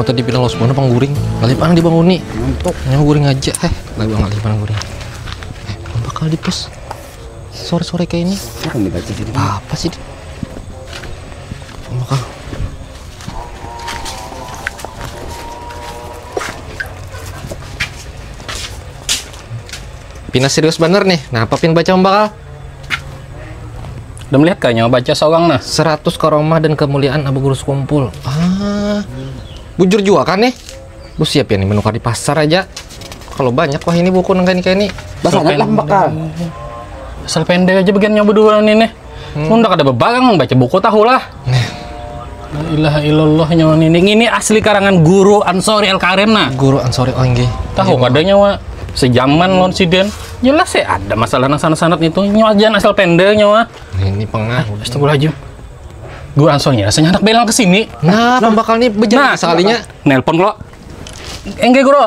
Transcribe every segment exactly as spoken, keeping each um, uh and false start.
Tadi bilang los mana pangguring. Ngalih mana dibanguni. Ngantuk. Nyawa guring aja. Heh, lagu ngalih mana guring. Eh, bakal di pos. Sore-sore kayak ini. Apa yang dibaca sih? Apa sih? Bakal. Pina serius bener nih. Nah, apa pin baca bakal? Udah melihat kayaknya baca sawang nah. Seratus karomah dan kemuliaan Abu Guru Sekumpul. Ah, bujur juga kan nih? Lu siap ya nih menukar di pasar aja. Kalau banyak wah ini buku nang kayak ini. Bahasa anak lah bakal. Asal pendek aja bagian nyoba dua ini nih. Hmm. Mun kada bebagang baca buku tahu lah. La ilaha illallah nyawa ini. Ini asli karangan Guru Ansori Al Karim nah. Guru Ansori oh nggih. Tahu kada nyawa sejaman lawan siden. Jelas ya ada masalah nang sanat-sanat itu. Nyawa jangan asal pendek nyawa. Ini pengah. Astagfirullahaladzim. Guru Ansori rasanya hendak belang ke sini. Nah, pembakal ini bejana nah, sekalinya. Nelpon lo. Enggak guru.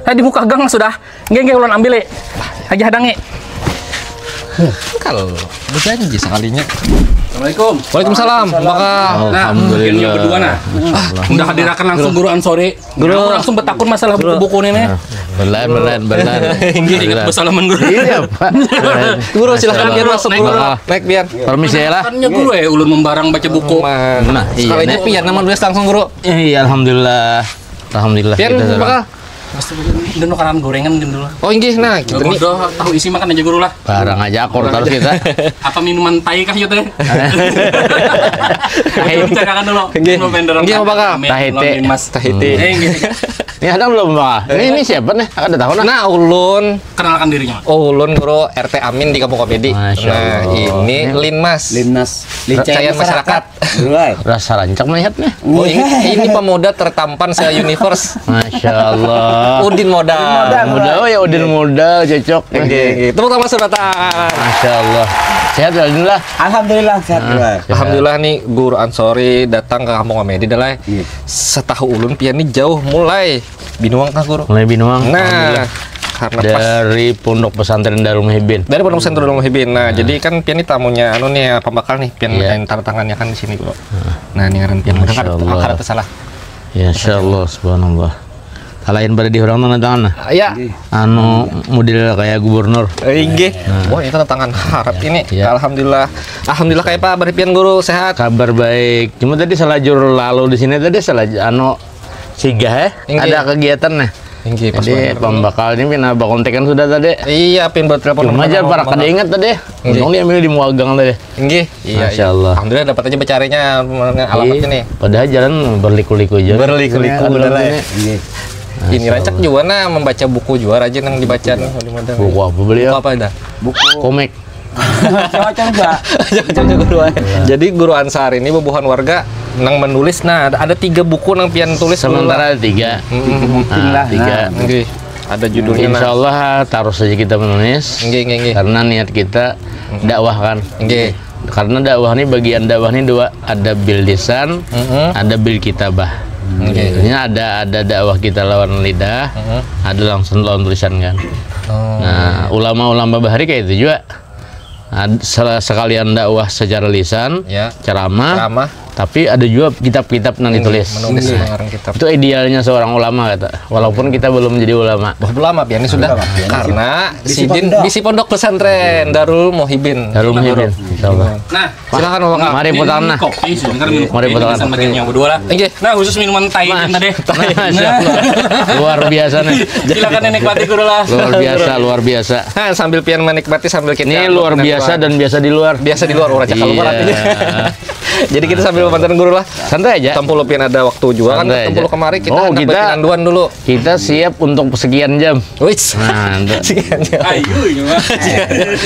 Saya di muka gang sudah. Enggak enggak ulun ambil eh. Aja hadangi. Kalau berjanji sekalinya. Assalamualaikum. Waalaikumsalam. Bakal. Nah, mungkin yang berdua nah. Udah hadirakan langsung guru Ansori. Guru. Aku langsung betakun masalah buku-buku ini nih. Belan, belan, belan. Ingat bersalaman guru. Iya, Pak. Guru silahkan biar masuk guru. Naik biar. Permisi ya lah. Kan guru ya ulun membarang baca buku. Nah, iya. Sekalinya biar nama nulis langsung guru. Iya, alhamdulillah. Alhamdulillah. Pian bakal. Pasti udah nukaran gorengan gitu lah. Oh, inggih nah, kita nih. Udah tahu isi makan aja guru lah. Barang aja akur terus kita. Apa minuman tai kah gitu ya? Kita bicarakan dulu. Inggih. Inggih, bakal. Tahiti. Tahiti. Eh, inggih. Ini ada belum, Pak? Ini, ini siapa nih? Ada tahu nah? Nah, ulun. Kenalkan dirinya. Oh, ulun guru R T Amin di Kampung Komedi. Nah, ini Linmas. Linmas. Lincah masyarakat. Rasa rancak melihat nih. Oh, ini, ini pemuda tertampan se-universe. Masya Allah. Udin modal. Modal, oh ya Udin modal cocok. Oke, oke. Tepuk tangan suratan. Masya Allah. Sehat ya Udin lah. Alhamdulillah sehat. Alhamdulillah nih guru Ansori datang ke kampung komedi dah lah. Setahu ulun pian nih jauh mulai Binuang kah guru? Mulai Binuang. Nah, karena pas dari Pondok Pesantren Darul Muhibin. Dari Pondok Pesantren Darul Muhibin. Nah, jadi kan pian ini tamunya anu nih pembakal nih, pian main tanda tangannya kan di sini guru. Nah, ini ngaran pian. Masya Allah. Kada salah. Ya, Insya Allah, subhanallah. Lain pada di orang tanda tangan nah. Iya. Anu model kayak gubernur. Inggih. Wah, ini tanda tangan harap ini. Alhamdulillah. Alhamdulillah kayak apa kabar pian guru sehat? Kabar baik. Cuma tadi salajur lalu di sini tadi salajur anu Sigah eh, ada kegiatan nih. Inggih, pas. Jadi pembakal ini pina bakontekan sudah tadi. Iya, pin buat telepon. Cuma aja para kada ingat tadi. Untung dia ambil di muagang tadi. Inggih. Iya, Masya Allah. Alhamdulillah dapat aja becarinya alamat ini. Padahal jalan berliku-liku aja. Berliku-liku bener lah. Ini rancak juga nah membaca buku juga rajin yang dibaca nih. Buku apa beliau? Buku apa dah? Buku komik. Cocok juga. Cocok juga guru. Jadi guru Ansar ini bubuhan warga nang menulis. Nah, ada, ada tiga buku nang pian tulis. Sementara ada tiga. Nah, tiga. Nah. Oke. Ada judulnya. Insya Allah terus saja kita menulis. Oke, oke, oke. Karena niat kita dakwah kan. Oke. Karena dakwah ini bagian dakwah ini dua, ada bil lisan, ada bil kitabah. Oke. Artinya ada ada dakwah kita lawan lidah, ada langsung lawan tulisan kan. Oh. Nah, ulama-ulama bahari kayak itu juga. Nah, sekalian dakwah secara lisan, ceramah, tapi ada juga kitab-kitab yang ditulis. Menulis mengarang kitab. Itu idealnya seorang ulama kata. Walaupun kita belum jadi ulama. Bah ulama biar ini sudah. Karena sidin bisi pondok pesantren Darul Muhibin. Darul Muhibin. Insyaallah. Nah, silakan Bapak. Mari putar nah. Kopi sebentar minum. Mari putar. Berdua lah. Oke. Nah, khusus minuman tai tadi. Luar biasa nih. Silakan dinikmati guru lah. Luar biasa, luar biasa. Nah, sambil pian menikmati sambil kita ini luar biasa dan biasa di luar. Biasa di luar, orang cakap luar artinya. Jadi kita sambil mantan guru lah. Santai aja. Tempuluh pian ada waktu juga kan. Tempuluh kemari kita oh, kita dua dulu. Kita siap untuk sekian jam. Wis. Nah, sekian jam. Ayo ini mah.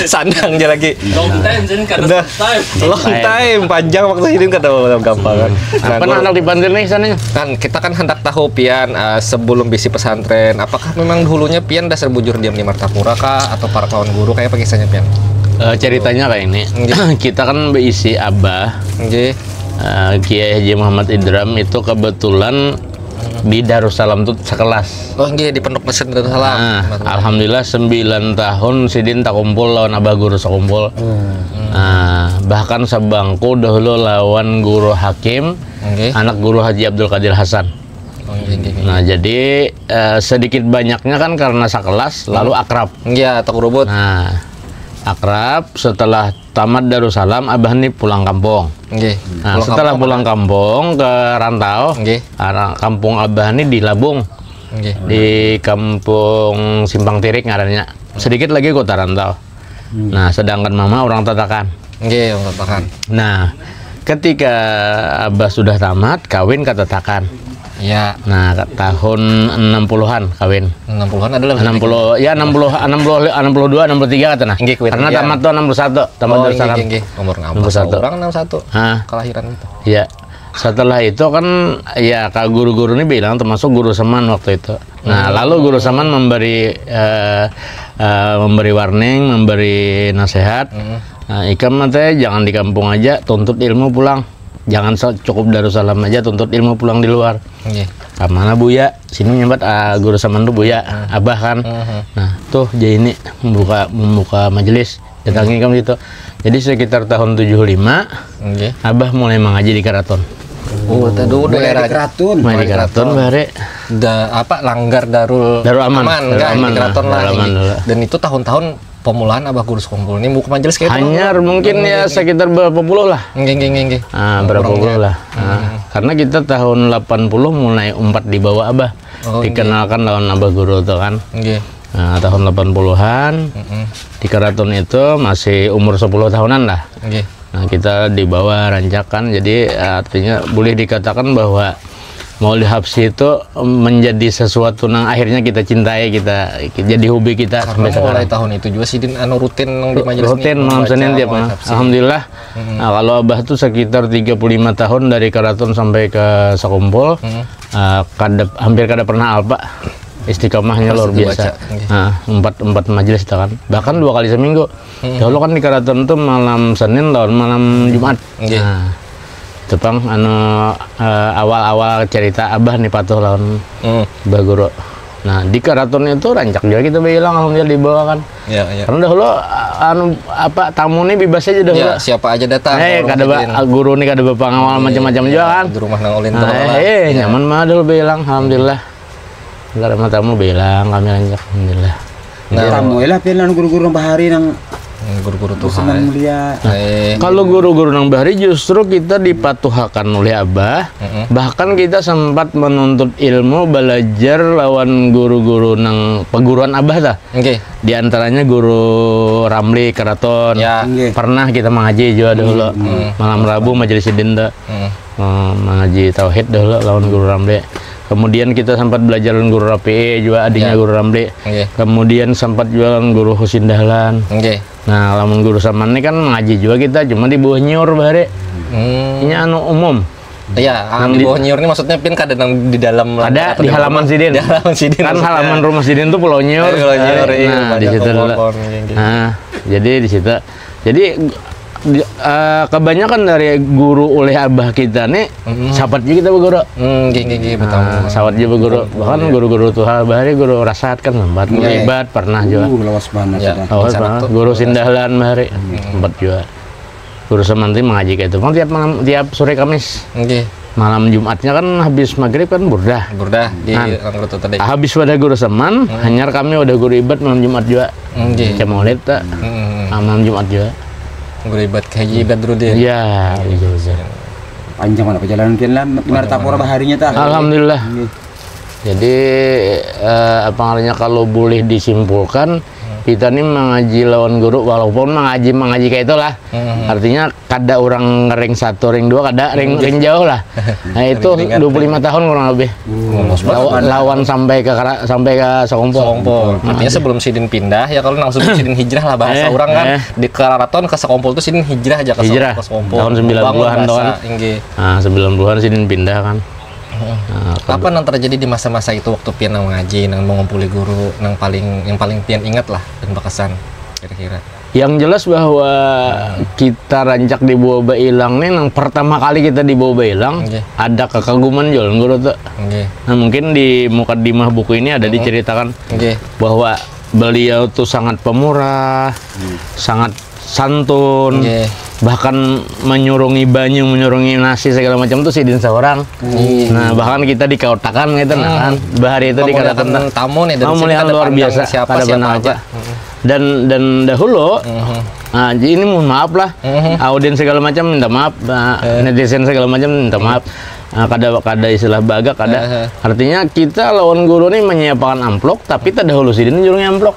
Sandang aja lagi. Long time jadi kada long time. Long time, panjang waktu ini kada gampang kan. Nah, apa anak dipanggil nih sana? Kan kita kan hendak tahu pian uh, sebelum bisi pesantren, apakah memang dulunya pian dasar bujur diam di Martapura kah atau para kawan guru kayak apa kisahnya pian? Uh, ceritanya kayak ini. Kita kan berisi abah. Nggih. Uh, Kiai Haji Muhammad Idram itu kebetulan di Darussalam tuh sekelas. Oh nggih di Pondok Pesantren Darussalam. Nah, alhamdulillah sembilan tahun sidin tak kumpul lawan Abah Guru Sekumpul. Hmm. Nah, bahkan sebangku dahulu lawan Guru Hakim, okay. Anak Guru Haji Abdul Qadir Hasan. Nah, jadi eh, sedikit banyaknya kan karena sakelas, lalu akrab. Iya, tak rubut. Nah, akrab setelah tamat Darussalam, abah nih pulang kampung. Nggih. Nah, setelah pulang kampung ke rantau, Nggih. Karena kampung abah nih di Labung, Nggih. Di kampung Simpang Tirik ngarannya. Sedikit lagi kota rantau. Nah, sedangkan mama orang Tatakan. Nggih, orang Tatakan. Nah, ketika abah sudah tamat, kawin ke Tatakan. Ya. Nah, tahun enam puluhan kawin. Enam puluhan adalah enam puluh ya enam puluh enam puluh enam puluh dua enam puluh tiga kata nah. Nggih, kuit. Karena tamat tuh enam puluh satu, tamat Oh, Darussalam. Nggih, nggih. Umur enam Enam puluh satu. Orang enam satu. Ah. Kelahiran gitu. Ya, setelah itu kan ya kak guru-guru ini bilang termasuk guru Seman waktu itu. Nah, lalu guru Seman memberi eh, eh, memberi warning, memberi nasihat. Nah, ikam mah teh jangan di kampung aja, tuntut ilmu pulang. Jangan se- cukup Darussalam aja, tuntut ilmu pulang di luar. Nggih. Kamana Buya? Sini nyambat ah, guru Seman tuh Buya, abah kan. Nah, tuh jadi ini membuka membuka majelis. Datangi kami itu. Jadi sekitar tahun tujuh lima, Nggih. abah mulai mengaji di keraton. Oh, tadi udah Mulai era di keraton. Mulai di keraton, bare. Da, apa Langgar Darul Darul Aman. Enggak, Darul Aman, di keraton Darul lah. Aman Nggih. dulu. Dan itu tahun-tahun pemulaan Abah Guru Sekumpul ini buka majelis kayak itu. Hanyar mungkin ya sekitar berapa puluh lah. Nggih, nggih, nggih, nggih. Ah, berapa puluh lah. Ah, karena kita tahun delapan puluh mulai umpat dibawa abah. Oh, Dikenalkan lawan abah guru tuh kan. Nggih. Nah, tahun delapan puluhan Mm-mm. di keraton itu masih umur sepuluh tahunan lah. Nggih. Nah, kita dibawa rancakan, jadi artinya boleh dikatakan bahwa Maulid Habsyi itu menjadi sesuatu yang akhirnya kita cintai, kita jadi hobi kita sampai Karena mulai sekarang. Tahun itu juga sidin anu rutin nang di majelis Rutin nih, malam membaca Senin tiap Maulid malam. Habsyi. Alhamdulillah. Nah, kalau Abah tuh sekitar tiga puluh lima tahun dari keraton sampai ke Sekumpul, eh, kada hampir kada pernah alpa. Istiqomahnya luar Pasti biasa. Dibaca, nggih. Nah, empat empat majelis itu kan. Bahkan dua kali seminggu. Dahulu kan di keraton tuh malam Senin lawan malam Jumat. Nggih. Nah, itu pang anu eh, awal-awal cerita Abah nih patuh lawan Hmm. Bah Guru. Nah, di keraton itu rancak juga kita bilang alhamdulillah dibawa kan. Ya, ya. Karena dahulu anu apa tamu nih bebas aja dahulu. Ya, siapa aja datang. Eh, Kalau kada rumah ba- sidin. Guru nih kada bapangawal macam-macam juga kan. Di rumah nang ulin Nah, tuh lah. eh, nyaman mah dahulu bilang alhamdulillah. Kada mah tamu bilang kami rancak alhamdulillah. Nah, Tamu lah pian lawan guru-guru nang bahari nang guru-guru tuh. senang mulia. Eh, Kalau guru-guru nang bahari justru kita dipatuhakan oleh Abah. Bahkan kita sempat menuntut ilmu belajar lawan guru-guru nang perguruan Abah tah. Nggih. Di antaranya guru Ramli Keraton. Ya. Nggih. Pernah kita mengaji juga dulu. Malam Rabu majelis sidin tuh. Hmm. Eh, mengaji tauhid dahulu lawan guru Ramli. Kemudian kita sempat belajar lawan guru Rapi'i juga adiknya Ya. Guru Ramli. Nggih. Kemudian sempat juga lawan guru Husin Dahlan. Nggih. Nah, lamun guru Saman ini kan mengaji juga kita, cuma di bawah nyiur bahari. Hmm. Ini anu umum. Iya, ah, di bawah nyiur ini maksudnya pian kada nang di dalam Ada di halaman sidin. Di halaman sidin. Kan Maksudnya. Halaman rumah sidin tuh pulau nyiur. Pulau nyiur, iya, Nah, banyak di situ dulu. Pohon, iya, iya. Nah, jadi di situ. Jadi di- eh, kebanyakan dari guru oleh abah kita nih sapat juga kita berguru. Hmm, nggih, nggih, nggih, betul. Nah, sapat juga berguru. Bahkan guru-guru tuha bahari guru Rasat kan sempat, guru Ibat pernah juga. Uh, lawas banget Ya. sudah. Tahu apa? Guru Sindalan bahari sempat juga. Guru Saman tuh mengaji kayak itu. Kan tiap malam, tiap sore Kamis. Nggih. Malam Jumatnya kan habis maghrib kan burdah. Burdah di Nah. Langgar tuh tadi. Habis pada guru Saman, hanyar kami udah guru Ibat malam Jumat juga. Nggih. Cek Maulid tak? Hmm. Ah, malam Jumat juga. Guru Ibat Haji Badrudin. Iya, betul betul. Panjang mana perjalanan pian lah, martapura baharinya tah. Alhamdulillah. Jadi eh, apa namanya kalau boleh disimpulkan kita nih mengaji lawan guru walaupun mengaji mengaji kayak itulah. Artinya kada orang ring satu ring dua kada ring ring jauh lah. Nah itu dua puluh lima tahun kurang lebih. Law- lawan sampai ke Kara- sampai ke Sekumpul. Sekumpul. Artinya sebelum sidin pindah ya kalau langsung sidin hijrah lah bahasa Eh, orang kan eh. Di Keraton ke Sekumpul tuh sidin hijrah aja ke Hijrah. Sekumpul. Tahun sembilan puluhan Bangun tuh bahasa, kan. Inggih. Nah, sembilan puluhan sidin pindah kan. Nah, Apa nang terjadi di masa-masa itu waktu pian nang mengaji, nang mengumpuli guru, nang paling yang paling pian ingat lah dan berkesan kira-kira. Yang jelas bahwa kita rancak dibawa bailang nih, yang pertama kali kita dibawa bailang Nggih. ada kekaguman jual guru tuh. Nggih. Nah mungkin di mukadimah buku ini ada diceritakan Nggih. Bahwa beliau tuh sangat pemurah, sangat santun, Nggih. bahkan menyurungi banyu, menyurungi nasi segala macam tuh sidin seorang. Nah, bahkan kita dikautakan gitu nah kan. Bahari itu di Memuliakan Karaton. tamu nih, dari Oh, sini muliakan kada luar pandang biasa, siapa, kada siapa pernah aja. apa. Dan dan dahulu, nah, jadi ini mohon maaf lah, audien segala macam minta maaf, nah, netizen segala macam minta maaf. Nah, kada kada istilah bagak kada. Artinya kita lawan guru nih menyiapkan amplop, tapi terdahulu sidin jurungnya amplop.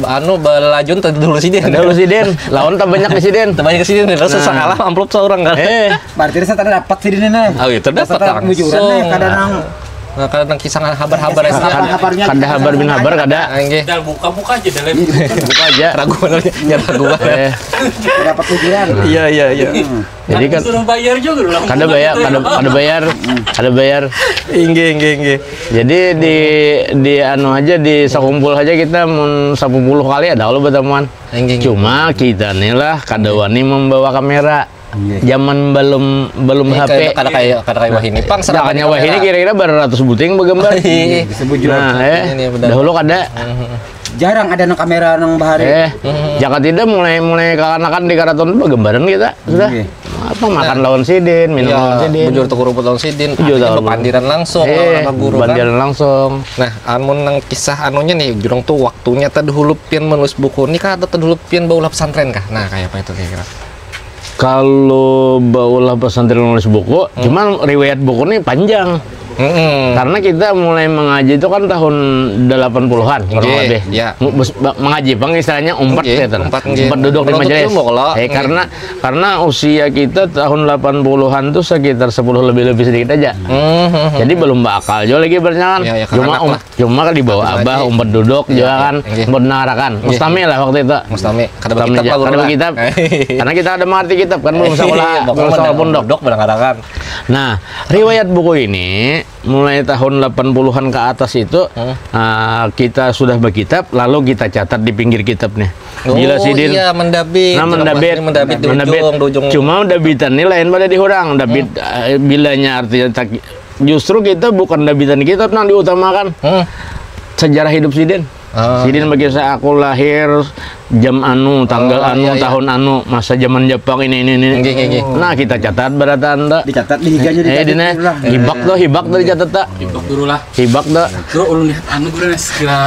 Anu, balajun tadi dulu sih dia. Terdahulu sidin, lawan terbanyak di sidin. Terbanyak sih dia, langsung Nah. Sakalaf amplop seorang kan. Eh, Berarti rasa tadi dapat sih dini nih. Oh, itu dapat Rasa bujuran langsung. Nih, kada nang Nah, kada nang kisah habar-habar Habar-habarnya kada habar bin habar kada. Anggih. Dah buka-buka aja dah. Iya, dibuka. Buka aja. Ragu bener ya, ragu banget. Eh, Dapat bujuran. Iya, iya, iya. Jadi kan Suruh bayar juga lah. Kada bayar, kada, kada bayar, kada bayar. Inggih, inggih, inggih. Jadi di di anu aja di sakumpul aja kita mun sepuluh kali ada kalau bertemuan. Inggih, inggih. Cuma kita nih lah kada wani membawa kamera. Zaman belum belum Ini H P. kayak- kada kayak kada kayak wahini. Pang Sedangkan wahini kira-kira berapa ratus buting bergambar. Iya. Nah, eh, Ini benar. Dahulu kada. Jarang ada nang kamera nang bahari. Eh, jaka tidak mulai mulai kakanakan di Karaton tuh bergambaran kita sudah. Apa makan lawan sidin, minum lawan Ya, sidin. bujur tuku rumput lawan sidin. Bujur Artinya tuku bepandiran langsung Eh, lawan guru kan. Berpandiran langsung. Nah, amun nang kisah anunya nih, jurung tuh waktunya tadi dulu pian menulis buku nih kah atau tadi dulu pian baulah pesantren kah? Nah, kayak apa itu kira-kira? Kalau baulah pesantren nulis buku, cuman riwayat buku nih panjang. Mm-mm. Karena kita mulai mengaji itu kan tahun delapan puluhan kurang Nggih, lebih. Ya. Mu- bes- ba- mengaji pang istilahnya umpat Nggih, gitu. Umpat, nggih. Umpat duduk di Menuntut majelis. Ilmu kalau. Eh, karena karena usia kita tahun delapan puluhan tuh sekitar sepuluh lebih-lebih sedikit aja. Hmm, hmm, hmm. Jadi belum bakal juga lagi berjalan. Ya, ya, Cuma anak um, lah. Cuma kan dibawa Katakan abah lagi. Umpat duduk Iya, juga iya, kan. nggih. Umpat narakan. Nggih. Mustami lah waktu itu. Mustami, kada Mustami bakitab ja- lah, kada guru lah. bakitab. Karena kita ada mengerti kitab kan belum sekolah, Iya, belum sekolah pondok. Pondok barang-barang. Nah, riwayat buku ini mulai tahun delapan puluhan ke atas itu ah, kita sudah berkitab lalu kita catat di pinggir kitab nih. Oh, Bila sidin iya, mendabit. Nah, mendabit. Mendabit di Mendabit. ujung, di ujung. Cuma mendabitan ini lain pada di orang. Dabit eh, bilanya artinya tak justru kita bukan dabitan kita nang diutamakan. Hmm. Sejarah hidup sidin. Ah, Sidin bagi saya aku lahir jam anu, tanggal Ah, anu, iya, iya. Tahun anu, masa zaman Jepang ini ini ini. Nggih, nggih, nggih. Nah, kita catat barataan tuh. Dicatat di higanya Eh, dicatat dina dulu lah. Hibak tuh, hibak tuh dicatat tuh. Hibak dulu lah. Hibak tuh. Bro, ulun lihat anu bro, nah, segala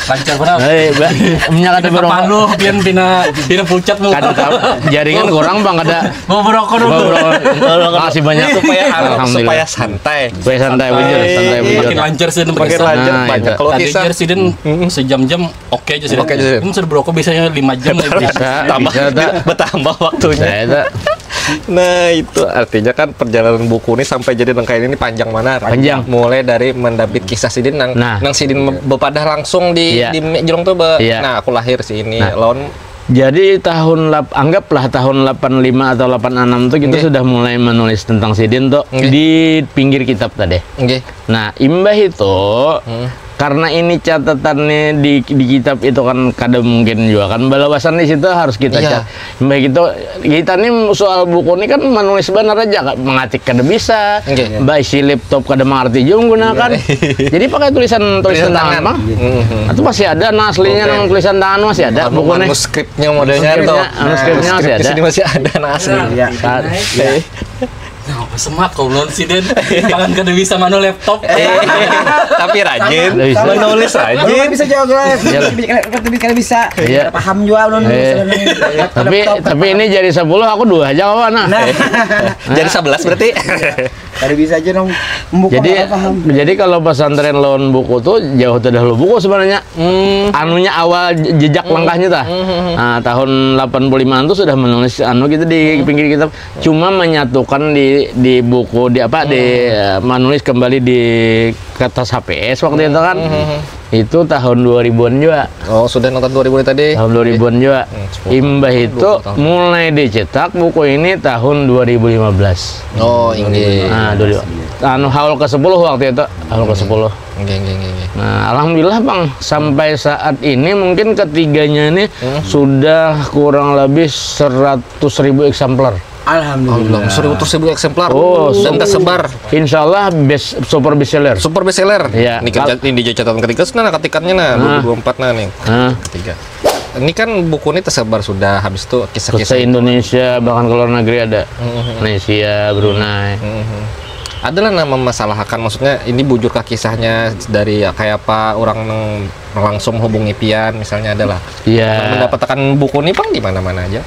lancar benar. Eh, ba- minyak ada berongkok. Panuh pian pina pina pucat muka. Kada tahu. Jaringan kurang bang ada. Mau berokok dulu. Ngobrol. Makasih banyak. Supaya anu, Alhamdulillah. Supaya santai. Supaya santai bujur, santai bujur. Makin lancar sih tempat Makin kisah. lancar Nah, banyak. Itu. Kalau Tadi kisah jar sidin sejam-jam oke aja sih. Oke aja, Sidin. Ini sudah berokok biasanya lima jam lah. Bisa, tambah bisa tak? Bertambah waktunya. Saya tak. Nah, itu artinya kan perjalanan buku ini sampai jadi nang kayak ini panjang mana? Panjang. Mulai dari mendabit kisah sidin nang Nah. Nang sidin bepadah langsung di Iya. di me- jurung tuh be- Iya. Nah, aku lahir sih ini Nah. Lawan Jadi tahun lap, anggaplah tahun delapan lima atau delapan enam tuh kita Nggih. Sudah mulai menulis tentang sidin tuh Nggih. di pinggir kitab tadi. Nggih. Nah, imbah itu Hmm. karena ini catatannya di, di kitab itu kan kada mungkin juga kan balawasan di situ harus kita Iya. cat. Imbah itu kita nih soal buku ini kan menulis benar aja Kak. Mengatik kada bisa, Nggih. baisi laptop kada mengerti juga menggunakan. Jadi pakai tulisan tulisan Tulisan tangan, tangan. Bang. Mhm. Itu masih ada nah aslinya Oke. nang tulisan tangan masih ada Anu, bukunya. manuskripnya modelnya Manuskripnya, tuh. manuskripnya masih Manuskrip ada. di sini masih ada nah asli. Iya. Nah, Nah, apa semak kau belum sih Den? Tangan kada bisa nganu laptop. Tapi rajin, Bisa. menulis rajin. Bisa juga. Iya. Tapi bisa. Iya. Paham juga ulun. Eh, tapi tapi ini jadi sepuluh aku dua aja kawan nah. Jadi sebelas berarti. Tadi bisa aja dong. Membuka Jadi malah paham. jadi kalau pesantren lawan buku tuh jauh terdahulu buku sebenarnya. Hmm. Anunya awal je- jejak langkahnya tah. Nah, tahun delapan puluh limaan tuh sudah menulis anu gitu di pinggir kitab. Cuma menyatukan di di buku di apa di eh, menulis kembali di kertas H P S waktu itu kan. Itu tahun dua ribuan juga. Oh, sudah nonton dua ribu tadi. Tahun dua ribuan juga. Hmm, sepuluh Imbah itu dua puluh tahun. Mulai dicetak buku ini tahun dua ribu lima belas. Oh, inggih. Nah, dulu. Anu haul ke sepuluh waktu itu, haul ke sepuluh. Nggih, nggih, nggih, nggih. Nah, alhamdulillah Bang, sampai saat ini mungkin ketiganya ini sudah kurang lebih seratus ribu eksemplar. Allah, Alhamdulillah. seribu seribu eksemplar. Oh, Dan so- tersebar. Insya Allah best super best seller. Super best seller. Iya. Ini kerja ini di catatan ketiga nah ketikannya nah dua ribu dua puluh empat nah nih. Nah, Ketiga. Ini kan buku ini tersebar sudah, habis itu kisah-kisah itu. Se-Indonesia, bahkan ke luar negeri ada. Malaysia, Brunei. Mhm. Adalah nama masalahkan, maksudnya ini bujurkah kisahnya dari kayak apa orang nang langsung hubungi pian misalnya adalah. Iya. Mendapatkan buku ini pang di mana-mana aja.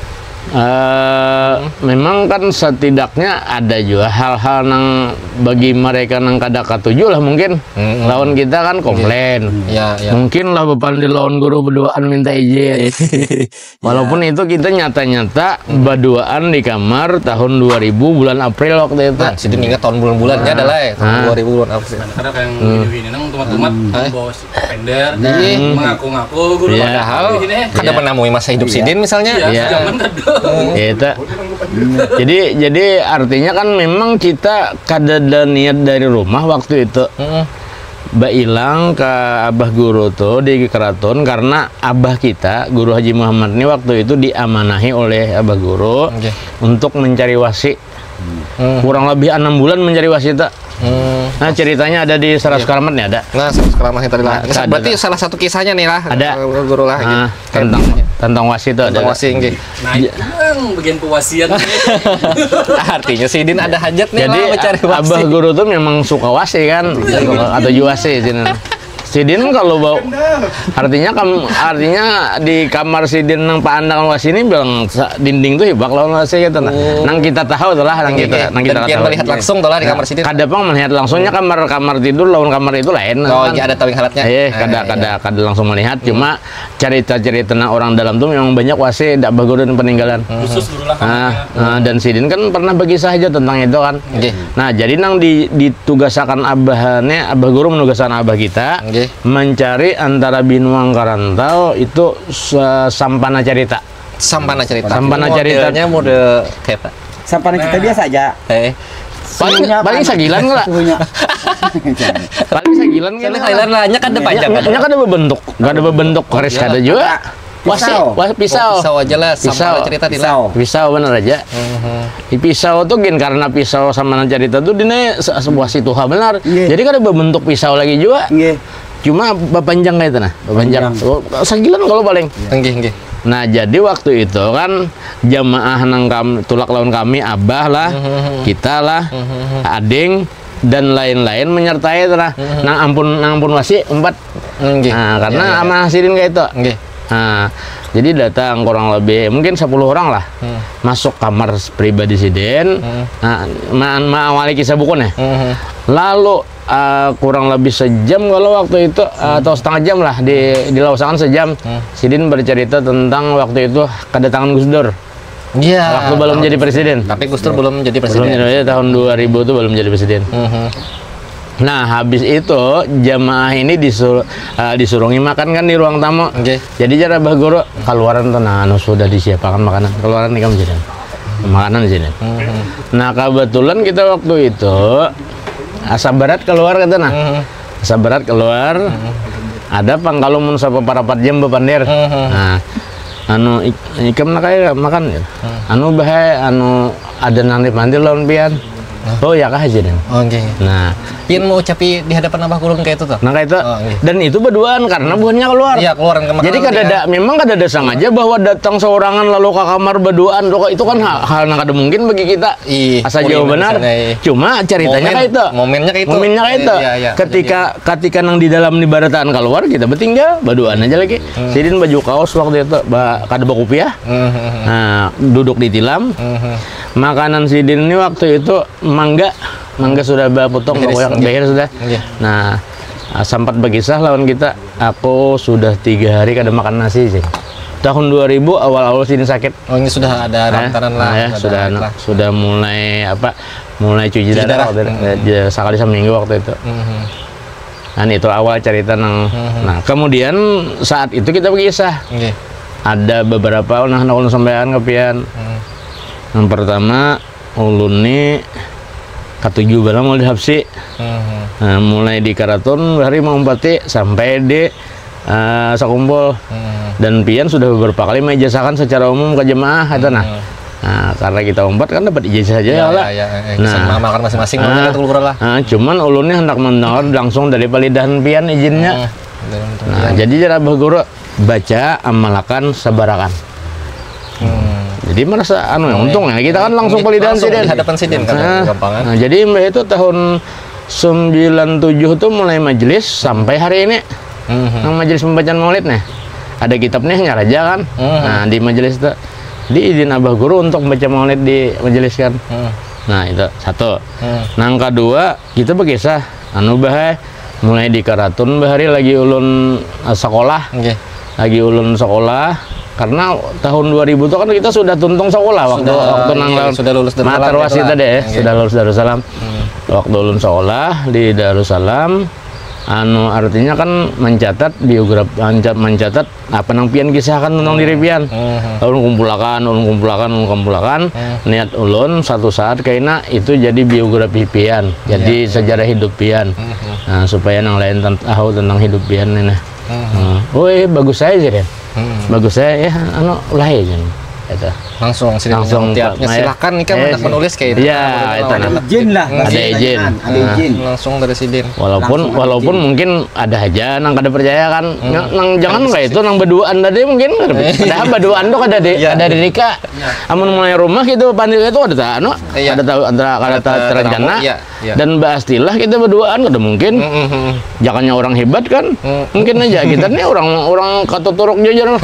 Eh, memang kan setidaknya ada juga hal-hal nang bagi mereka nang kada katuju lah mungkin. Mm-mm. Lawan kita kan komplain. Ya, ya. Mungkin lah bapandir lawan guru berduaan minta izin. Walaupun itu kita nyata-nyata berduaan di kamar tahun dua ribu bulan April waktu itu. Nah, sidin ingat tahun bulan-bulannya adalah ya, tahun Ah. dua ribu bulan April. Karena kayak yang video ini nang tumat-tumat bawa si Fender, mengaku-ngaku guru. Iya. Padahal Ini. kada menemui masa hidup sidin misalnya. Ya, Iya. zaman dulu. Ya itu. Jadi jadi artinya kan memang kita kada ada niat dari rumah waktu itu. Mm-mm. Bailang ke abah guru tuh di keraton karena abah kita guru Haji Muhammad ini waktu itu diamanahi oleh abah guru Oke. untuk mencari wasi. Hmm. Kurang lebih enam bulan mencari wasi tak. Hmm. Nah ceritanya ada di Saras Keramat nih ada. Nah, sekarang masih tadi lah. Nah, ada, Berarti ada. salah satu kisahnya nih lah. Ada. Eh, guru lah. Ah, Gitu. tentang tentang wasi itu ada. Tentang wasi, nggih. Nah, itu yang bagian kewasian. Artinya sidin ada hajat nih Jadi lah mencari wasi. abah guru tuh memang suka wasi kan, atau juwasi sini. Sidin kalau bau artinya kam, artinya di kamar sidin nang paandangan wasi ini bilang sa- dinding tuh hibak lawan wasi gitu nah. Oh. Nang kita tahu tuh lah, nang kita nang kita Dan pian tahu. Melihat langsung tuh lah di kamar sidin. Kada pang melihat langsungnya kamar kamar tidur lawan kamar itu lain. Oh, Kan? iya, ada tawing halatnya. Eh, Ah, kada iya. kada kada langsung melihat, cuma cerita-cerita orang dalam tuh memang banyak wasi, dak bagus dan peninggalan. Khusus guru lah Ah, kamarnya. ah, dan sidin kan pernah berkisah aja tentang itu kan. Nggih. Nah, jadi nang di, ditugasakan abahnya, abah guru menugasakan abah kita Nggih. mencari antara binuang karantau itu sa- sampana cerita. Sampana cerita. Sampana Ini cerita. Modelnya model kayak apa? Sampana cerita biasa aja. Eh, Paling Suhunya paling panas. Sagilan lah. Suhunya. Paling Sagilan kan. Sagilan lah, nya kada panjang kan? Nya kada berbentuk, kada berbentuk keris kada juga. Wasi, Pisau. wah, pisau. Oh, pisau aja lah, Pisau. sampana cerita tila. Pisau. Pisau bener aja. Mhm. Di pisau tuh gin karena pisau sama cerita tuh dina se- sebuah si tuha benar. Iya. Jadi kada berbentuk pisau lagi juga. Nggih. Cuma bapanjang kayak itu nah, bapanjang. Panjang. Oh, Sagilan kalau paling. Nggih, nggih. Nah, jadi waktu itu kan jamaah nang kami tulak lawan kami abah lah, kita lah, ading dan lain-lain menyertai itu lah. Nang ampun nang ampun wasi empat. Nggih. Nah, karena Ya, ya, ya. amanah sidin kayak itu. Nggih. Nah, jadi datang kurang lebih mungkin sepuluh orang lah. Hmm. Masuk kamar pribadi sidin. Nah, ma- maawali kisah buku nih. Mhm. Lalu eh, kurang lebih sejam kalau waktu itu eh, atau setengah jam lah di dilausakan sejam. Sidin bercerita tentang waktu itu kedatangan Gus Dur. Iya. Waktu belum jadi presiden. Tapi Gus Dur belum jadi Belum presiden. jadi, tahun dua ribu itu belum jadi presiden. Mhm. Nah, habis itu jamaah ini disur eh, disurungi makan kan di ruang tamu. Oke. Jadi cara bah guru keluaran tuh nah anu sudah disiapakan makanan. Keluaran nih kamu jadi. Makanan di sini. Nah, kebetulan kita waktu itu asa berat keluar kata nah. Asa berat keluar. Ada pang kalau mun sapa parapat jam bepandir. Nah, anu ik- ikam nak kayak makan gitu. Anu bahaya anu ada nang dipandir lawan pian. Oh ya kah aja deh. Oke. Nah, Pian mau ucapi di hadapan abah guru kayak itu tuh. nah kayak itu Oh, iya. Dan itu berduaan karena buhannya keluar. Iya, keluaran ke Jadi makanan kada dia. ada memang kada ada sengaja bahwa datang seorang lalu ke kamar berduaan tuh itu kan hal, hal yang kada mungkin bagi kita. Ih, Asa kuliah jauh benar. misalnya, iya. Cuma ceritanya Momen- kayak itu. momennya kayak itu. Momennya kayak itu. Iya, iya. Ketika ketika nang di dalam di barataan keluar kita bertinggal berduaan aja lagi. Sidin baju kaos waktu itu ba, kada bakupiah. Mhm. Nah, duduk di tilam. Makanan sidin ini waktu itu mangga, mangga sudah bapotong, Beres, pokoknya nggih. beres sudah. Nggih. Nah, ah, sempat berkisah lawan kita, aku sudah tiga hari kada makan nasi sih. Tahun dua ribu awal-awal sidin sakit. Oh, ini sudah ada Eh, rantaran lah. ya, Ada sudah ada anu, lah. sudah mulai apa? Mulai cuci, Cuci darah, darah. waktu itu. Hmm. Eh, dia sekali seminggu waktu itu. Mhm. Nah, itu awal cerita nang. Hmm. Nah, kemudian saat itu kita berkisah. Oke. Ada beberapa nah nak ulun sampaikan ke pian. Hmm. Yang pertama, ulun ni katuju banar mau di Habsi. Mhm. Nah, mulai di Karaton hari maumpati sampai di eh, Sakumpul. Hmm. Dan pian sudah beberapa kali mengijazahkan secara umum ke jemaah itu nah. Nah, karena kita umpat kan dapat ijazah aja Ya, lah. Ya, ya, ya. Nah. Sama makan masing-masing Ah. lah, itu kurang lah. Ah, cuman ulun ni hendak mendengar langsung dari palidahan pian izinnya. Hmm. Dalam Nah, jadi jar abah guru, baca, amalakan, sabarakan. Hmm. Jadi merasa anu ya, untung ya, kita kan langsung palidan sidin. Langsung di hadapan sidin kan, gampangan. Nah, jadi imbah itu tahun sembilan tujuh tuh mulai majelis sampai hari ini. Hmm. Nang majelis pembacaan maulid nih. Ada kitab nih, nyaraja kan. Hmm. Nah, di majelis tuh diizin abah guru untuk baca maulid di majelis kan. Hmm. Nah, itu satu. Hmm. Nang kedua, kita berkisah anu bahai mulai di Karatun bahari lagi ulun eh, sekolah. Nggih. Lagi ulun sekolah karena tahun dua ribu tuh kan kita sudah tuntung sekolah waktu Sudah, waktu nang iya, lawan sudah lulus Darussalam Matar Wasit gitu lah. Tadi ya, Nggih. Sudah lulus Darussalam. Hmm. Waktu ulun sekolah di Darussalam, anu artinya kan mencatat biografi, mencatat apa nang pian kisahkan tentang diri pian. Hmm. Ulun kumpulakan, ulun kumpulakan, ulun kumpulakan. Hmm. Niat ulun satu saat kaina itu jadi biografi pian, jadi Iya. sejarah hidup pian. Hmm. Nah, supaya nang lain ten- tahu tentang hidup pian ini. Hmm. Hmm. Oh, eh, bagus saja sih, Den. Hmm. Bagus saja ya, anu lah aja. Itu. Langsung sini Langsung, tiapnya Pak, silakan nih kan eh, banyak menulis kayak itu. Iya, kan. Itu. Ada izin lah. Ada izin. Ada izin. Langsung dari sidin. Walaupun Langsung walaupun izin. Mungkin ada aja nang kada percaya kan. Hmm. Nang, nang jangan kayak itu nang berduaan tadi mungkin. Padahal berduaan tuh kada di Iya. Kada di nikah. Iya. Amun mulai rumah gitu pandir itu ada tak anu, Iya. Ada tahu antara kada Ada ta- ta- terencana. Iya. Iya. Dan bahas istilah kita berduaan kada mungkin. Mm, mm, mm. Jakanya orang hebat kan. Mm. Mungkin aja kita nih orang orang katuturuk jujur.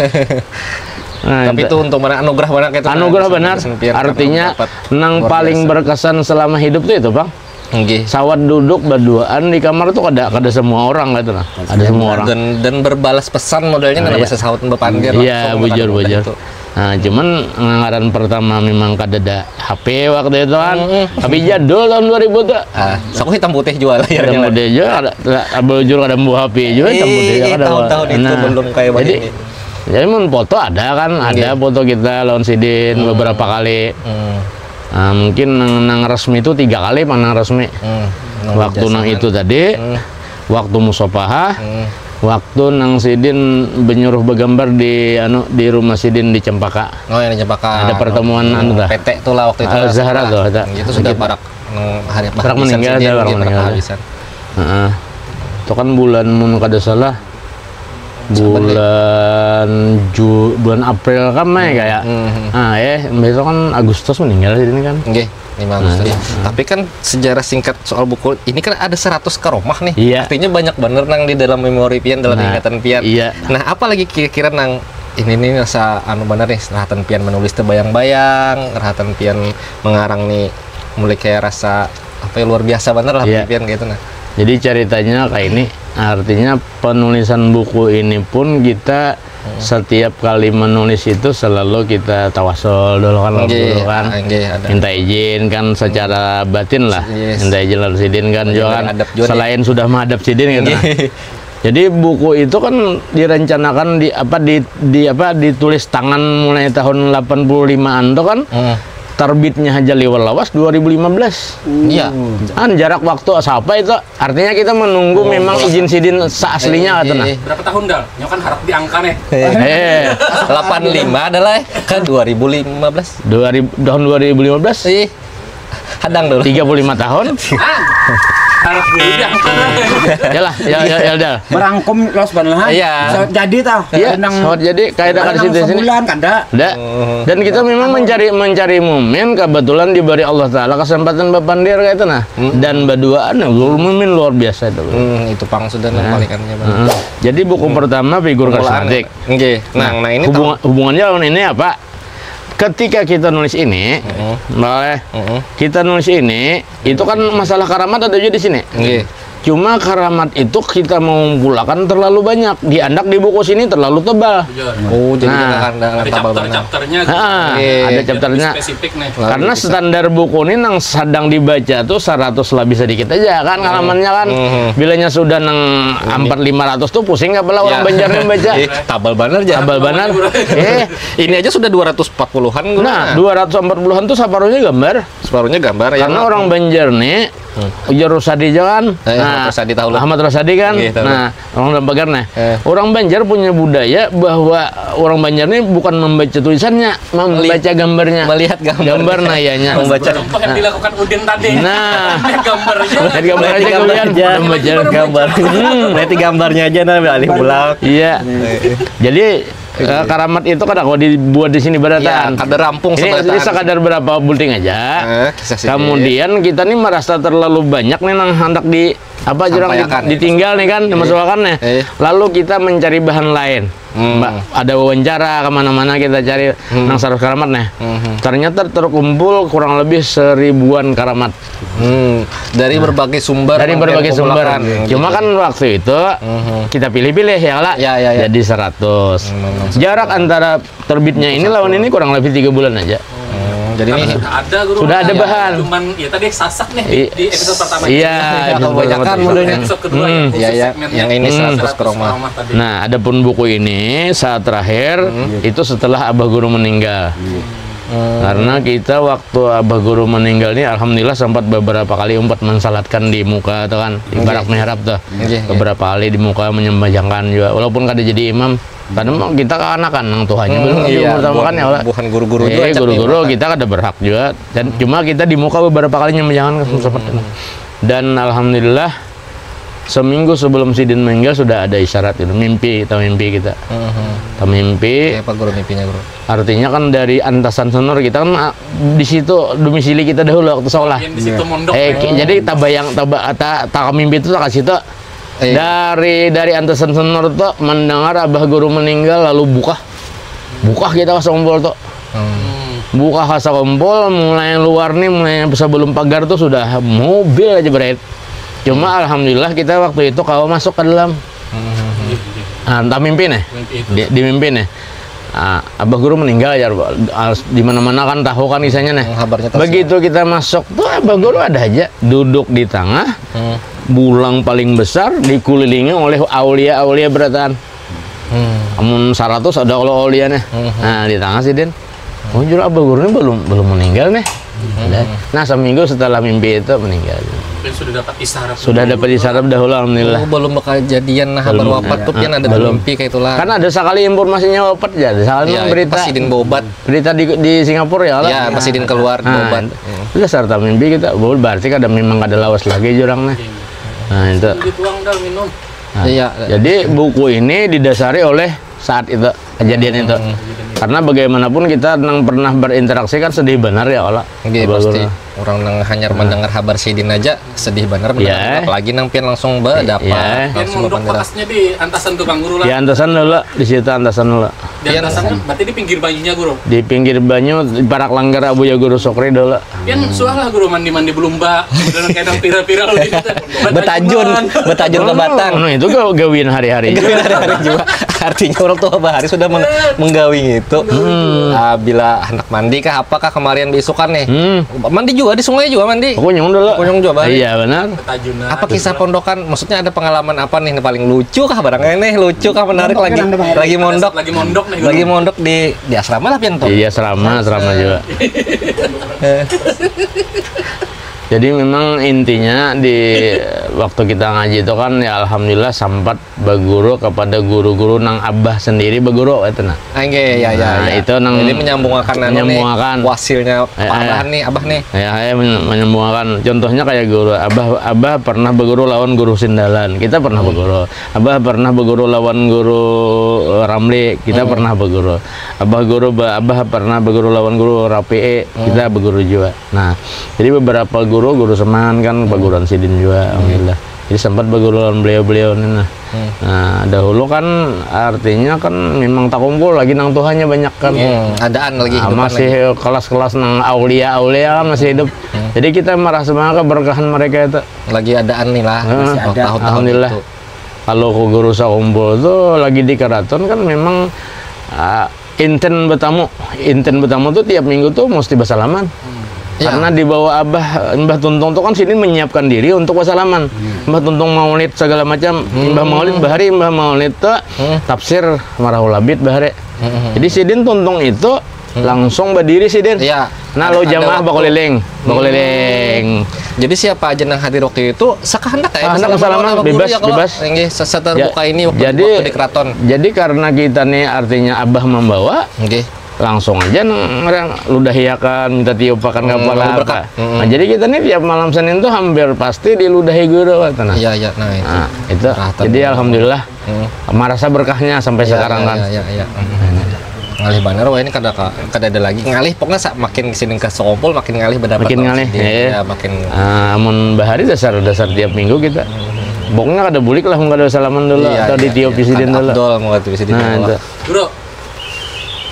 Nah, Tapi itu itu untuk mana anugerah banget itu. Anugerah benar. Artinya nang paling berkesan selama hidup tuh itu, Bang. Nggih. Sawat duduk berduaan di kamar tuh kada kada semua orang gitu nah. Ada semua orang. Dan dan berbalas pesan modelnya nah, nah, iya. Bisa sawat bepandir. Iya, bujur bujur. Nah, cuman ngaran pertama memang kada ada H P waktu itu kan. Mm-mm. Tapi jadul tahun dua ribu tuh. Ah, saku hitam putih jual ya. Hitam putih jual, ada, ada bujur ada buah H P juga hitam putih. Eh, ada tahun-tahun itu nah, belum kayak jadi, ini. Jadi mun foto ada kan, ada foto kita lawan sidin hmm. Beberapa kali. Hmm. Nah, mungkin nang, nang resmi itu tiga kali pang nang resmi. Hmm. Waktu nang itu tadi, hmm. Waktu musopahah, hmm. Waktu nang sidin menyuruh bergambar di anu di rumah sidin di Cempaka. Oh, yang di Cempaka. Ada pertemuan anu dah. P T tuh lah waktu itu. Al Zahra tuh, ada. Itu sudah barak nang hari barak meninggal sidin, ada barak meninggal. Heeh. Itu kan bulan mun kada salah bulan Ju bulan April kan mai kayak. Hmm. Ah, eh besok kan Agustus meninggal sidin kan. Nggih. Lima Agustus. Nah, iya. Tapi kan sejarah singkat soal buku ini kan ada seratus karomah nih. Iya. Artinya banyak bener nang di dalam memori pian, dalam nah, ingatan pian. Iya. Nah, apa lagi kira-kira nang ini nih rasa anu bener nih, rahatan pian menulis terbayang-bayang, rahatan pian mengarang nih mulai kayak rasa apa ya luar biasa bener lah iya. Pian gitu nah. Jadi ceritanya kayak ini, artinya penulisan buku ini pun kita Hmm. Setiap kali menulis itu selalu kita tawasul dulu kan, okay, dulu kan. Okay, ada. Minta izin kan secara batin lah. Yes. Minta izin lalu sidin kan juga kan. Juga. Selain sudah menghadap sidin gitu. Okay. Nah. Jadi buku itu kan direncanakan di apa di, di apa ditulis tangan mulai tahun delapan puluh limaan tuh kan. Hmm. Terbitnya aja liwar lawas dua ribu lima belas. Iya. Kan jarak waktu siapa itu? Artinya kita menunggu oh, memang izin sidin seaslinya eh, atau nah. Eh. Berapa tahun dal? Nyo kan harap diangka nih. Eh, delapan lima adalah eh, ke dua ribu lima belas. Dua ribu tahun dua ribu lima belas. Ih. Hadang dulu. Tiga puluh lima tahun. Ah. Harap dulu diangka. Yalah, ya ya ya dal. Merangkum los banlah. Iya. Jadi tah. Iya. Jadi kayak ada kan situ sini. Sebulan kada. Ada. Dan kita memang mencari mencari mumin kebetulan diberi Allah Taala kesempatan berpandir kayak itu nah. Hmm. Dan berduaan ya Zul Mumin luar biasa itu. Hmm, itu pang sudah nah. Palingannya. Hmm. Jadi buku hmm. Pertama figur karismatik. Nggih. Nah, nah, nah ini hubungan, hubungannya lawan ini apa? Ketika kita nulis ini, hmm. Boleh. Hmm. Kita nulis ini itu kan masalah karamat ada juga di sini. Nggih. Cuma karamat itu kita mengumpulkan terlalu banyak, diandak di buku sini terlalu tebal. Oh, jadi nah, ada chapter-chapter. Gitu. Ada chapternya. Karena standar buku ini nang sedang dibaca tuh seratus lebih sedikit aja kan halamannya kan. Hmm. Bilanya sudah nang empat lima ratus tuh pusing kepala orang Banjar nih baca. Eh, tabal banget ya. Tabal banget. Eh, ini aja sudah dua ratus empat puluhan. Nah, dua ratus empat puluhan tuh separuhnya gambar. Separuhnya gambar ya. Karena orang Banjar nih Ujar Rosadi ja kan. Eh, Ahmad Rosadi tahu lah. Ahmad Rosadi kan. Iya, tahu. Nah, orang Dalam Pagar nih. Eh. Orang Banjar punya budaya bahwa orang Banjar nih bukan membaca tulisannya, membaca gambarnya. Melihat gambar. Gambar nah iyanya. Membaca. Contoh yang dilakukan Udin tadi. Nah. Lihat gambar aja. Lihat gambar aja Lihat gambar kemudian. aja. Membaca. Gambar. Hmm, nanti gambarnya aja nah alih belak. Iya. Jadi eh, karamat itu kada kau dibuat di sini Ya, beratan. kada rampung Ini, sebatas. Ini sekadar berapa bulting aja. Eh, kisah sedikit. Kemudian kita nih merasa terlalu banyak nih nang hendak di apa jurang Sampaikan. Ditinggal nih kan, dimasukkan nih. Eh. Lalu kita mencari bahan lain. Hmm. Mbak, ada wawancara kemana-mana kita cari nang sarus karamat nih. Hmm. Ternyata terkumpul kurang lebih seribuan karamat Hmm, dari berbagai sumber dari yang berbagai sumber. dikumpulkan. Cuma kan waktu itu Mhm. kita pilih-pilih ya lah. Ya, ya, ya. Jadi seratus. Hmm. Jarak antara terbitnya ini lawan ini kurang lebih tiga bulan aja. Hmm, jadi ini Sudah ada guru. Sudah ada Ya, bahan. Cuman ya tadi sasak nih di, I- di episode pertama. Iya, Ya, episode kebanyakan pertama. modelnya. Episode kedua Hmm. yang khusus Ya, ya. segmennya. Yang ini Hmm. seratus Seratus karomah. karomah tadi. Nah, adapun buku ini saat terakhir itu setelah Abah Guru meninggal. Karena kita waktu Abah Guru meninggal ini alhamdulillah sempat beberapa kali umpat mensalatkan di muka tuh kan, di barak mihrab tuh. Iya, iya. Beberapa kali di muka menyembahkan juga walaupun kada jadi imam. Karena mau kita keanakan nang tuanya belum Iya, pertama kan ya Allah. Buhan guru-guru Eh, juga cak guru-guru nih. Kita kada berhak juga dan cuma kita di muka beberapa kali menyembahkan sempat kena. Dan alhamdulillah seminggu sebelum sidin meninggal sudah ada isyarat itu mimpi kita mimpi kita Mhm. kita mimpi Kayak apa guru mimpinya guru? Artinya kan dari Antasan Senur kita kan ah, di situ domisili kita dahulu waktu sekolah. Yang di situ mondok. Eh, ki- jadi tabayang taba ta, ta mimpi itu tak situ Eh. dari dari Antasan Senur tuh mendengar abah guru meninggal lalu buka buka kita ke Sompol tuh Hmm. buka ke Sompol mulai luar nih mulai sebelum pagar tuh sudah mobil aja berat cuma alhamdulillah kita waktu itu kawa masuk ke dalam Hmm. ah, entah mimpi nih Mimpi itu. di, di mimpi nih ah, abah guru meninggal ya ah, di mana mana kan tahu kan kisahnya nih Hmm, kabarnya tahu begitu kita masuk tuh abah guru ada aja duduk di tengah Hmm. bulang paling besar dikelilingi oleh aulia-aulia berataan Hmm. amun seratus ada kalau aulia nih Hmm. nah di tengah sidin oh juru abah guru ini belum belum meninggal nih Ada. Nah seminggu setelah mimpi itu meninggal Mungkin sudah dapat isyarat. sudah dapat isyarat dahulu alhamdulillah Oh, belum bakal jadian nah kabar Belum. wapat tuh pian ada Belum. Mimpi kayak itulah. Kan ada sekali informasinya wapat ya, ada sekali Ya, berita. Pas sidin bobat. Berita di, di Singapura ya lah. Ya, pas sidin keluar Nah, bobat. Itu dasar tak mimpi kita. Bahwa berarti kada memang kada lawas lagi jurang nih. Nah, itu. Dituang dah minum. Nah, Iya. Jadi buku ini didasari oleh saat itu kejadian itu. Karena bagaimanapun kita nang pernah berinteraksi kan sedih benar ya Allah. Oke, Abah pasti Guru. Orang nang hanyar mendengar kabar sidin aja sedih benar mendengar Iya. Apalagi nang pian langsung berdapat Iya. Yang langsung mondok mendengar. Bekasnya di Antasan tukang guru Di lah. Antasan dulu, di situ Antasan dulu. Di Antasan berarti di pinggir banyunya guru. Di pinggir banyu, di parak langgar Abuya Guru Sokri dulu. Pian suah lah guru mandi-mandi belumba. Udah kayak nang viral-viral gitu. Betajun, betajun ke batang. Nah, itu gaw- gawian hari-hari. Juga. Artinya orang tua bahari sudah meng- menggawi itu. Ah, bila hendak mandi kah apakah kemarian beisukan nih? Hmm. Mandi juga di sungai juga mandi. Aku nyung dulu. Aku nyung juga balik. Iya benar. Tajunan. Apa kisah pondokan? Maksudnya ada pengalaman apa nih paling lucu kah barangnya nih? Lucu kah menarik lagi? Lagi mondok. Lagi mondok nih. Lagi mondok di di asrama lah pian tuh. Iya asrama, asrama juga. Jadi memang intinya di waktu kita ngaji itu kan ya alhamdulillah sempat berguru kepada guru-guru nang abah sendiri berguru itu nah. Angge ya ya. Nah, Ya. itu nang Jadi menyambungakan anu nih, menyambungakan. Wasilnya Eh, Pak eh. Abah nih, Abah nih. Ya, saya men- menyambungakan. Contohnya kayak guru, abah abah pernah berguru lawan guru Sindalan. Kita pernah berguru. Abah pernah berguru lawan guru eh, Ramli. Kita pernah berguru. Abah guru ba- abah pernah berguru lawan guru Rapi'i. Kita berguru juga. Nah, jadi beberapa guru guru Semangan kan perguruan sidin juga, alhamdulillah. Jadi sempat berguru lawan beliau-beliau ini nah. Nah, dahulu kan artinya kan memang tak kumpul lagi nang tuhannya banyak kan. Hmm, adaan lagi Ah, hidupan masih lagi. Kelas-kelas nang aulia-aulia kan masih hidup. Jadi kita merasa banget keberkahan mereka itu. Lagi adaan nih lah. Heeh, Masih tahu-tahu alhamdulillah. gitu. Kalau ke guru sakumpul tuh lagi di keraton kan memang ah, inten bertamu. Inten bertamu tuh tiap minggu tuh mesti bersalaman. Ya. Karena dibawa abah Mbah Tuntung tuh kan sini menyiapkan diri untuk bersalaman. Mbah Tuntung maulid segala macam. Mbah maulid bahari Mbah maulid tuh tafsir marahulabit bahari. Jadi sidin Tuntung itu langsung berdiri sidin. Iya. Nah, lo Ada jamaah waktu. Bakoliling, bakoliling. Jadi siapa aja nang hadir waktu itu sakahandak ya, Sakahandak bersalaman bersalaman, sama guru bebas, ya, kalau bebas. Nggih, se- seterbuka Ja- ini waktu, jadi waktu di keraton. Jadi karena kita nih artinya abah membawa, Nggih. langsung aja nang orang ludahiakan, minta tiupakan Hmm, kepala lalu apa. berkat. Hmm. Nah, jadi kita nih tiap malam Senin tuh hampir pasti diludahi guru, kata nah. Iya, iya, nah itu. Nah, itu. Berkatan. Jadi alhamdulillah Hmm. merasa berkahnya sampai Iya, sekarang iya, kan. Iya, iya, iya. Hmm. Ngalih banar wah ini kada ka- kada ada lagi ngalih, pokoknya sa- makin kesini ke Sekumpul makin ngalih berdapat Makin lawan ngalih, sidin. Iya. Ya, makin Ah, amun bahari dasar dasar tiap minggu kita. Pokoknya kada bulik lah mun kada salaman dulu Iya, atau iya, ditiup iya. di sidin Kada dulu. Afdol mau kata sidin Nah, dulu. Itu. Bro,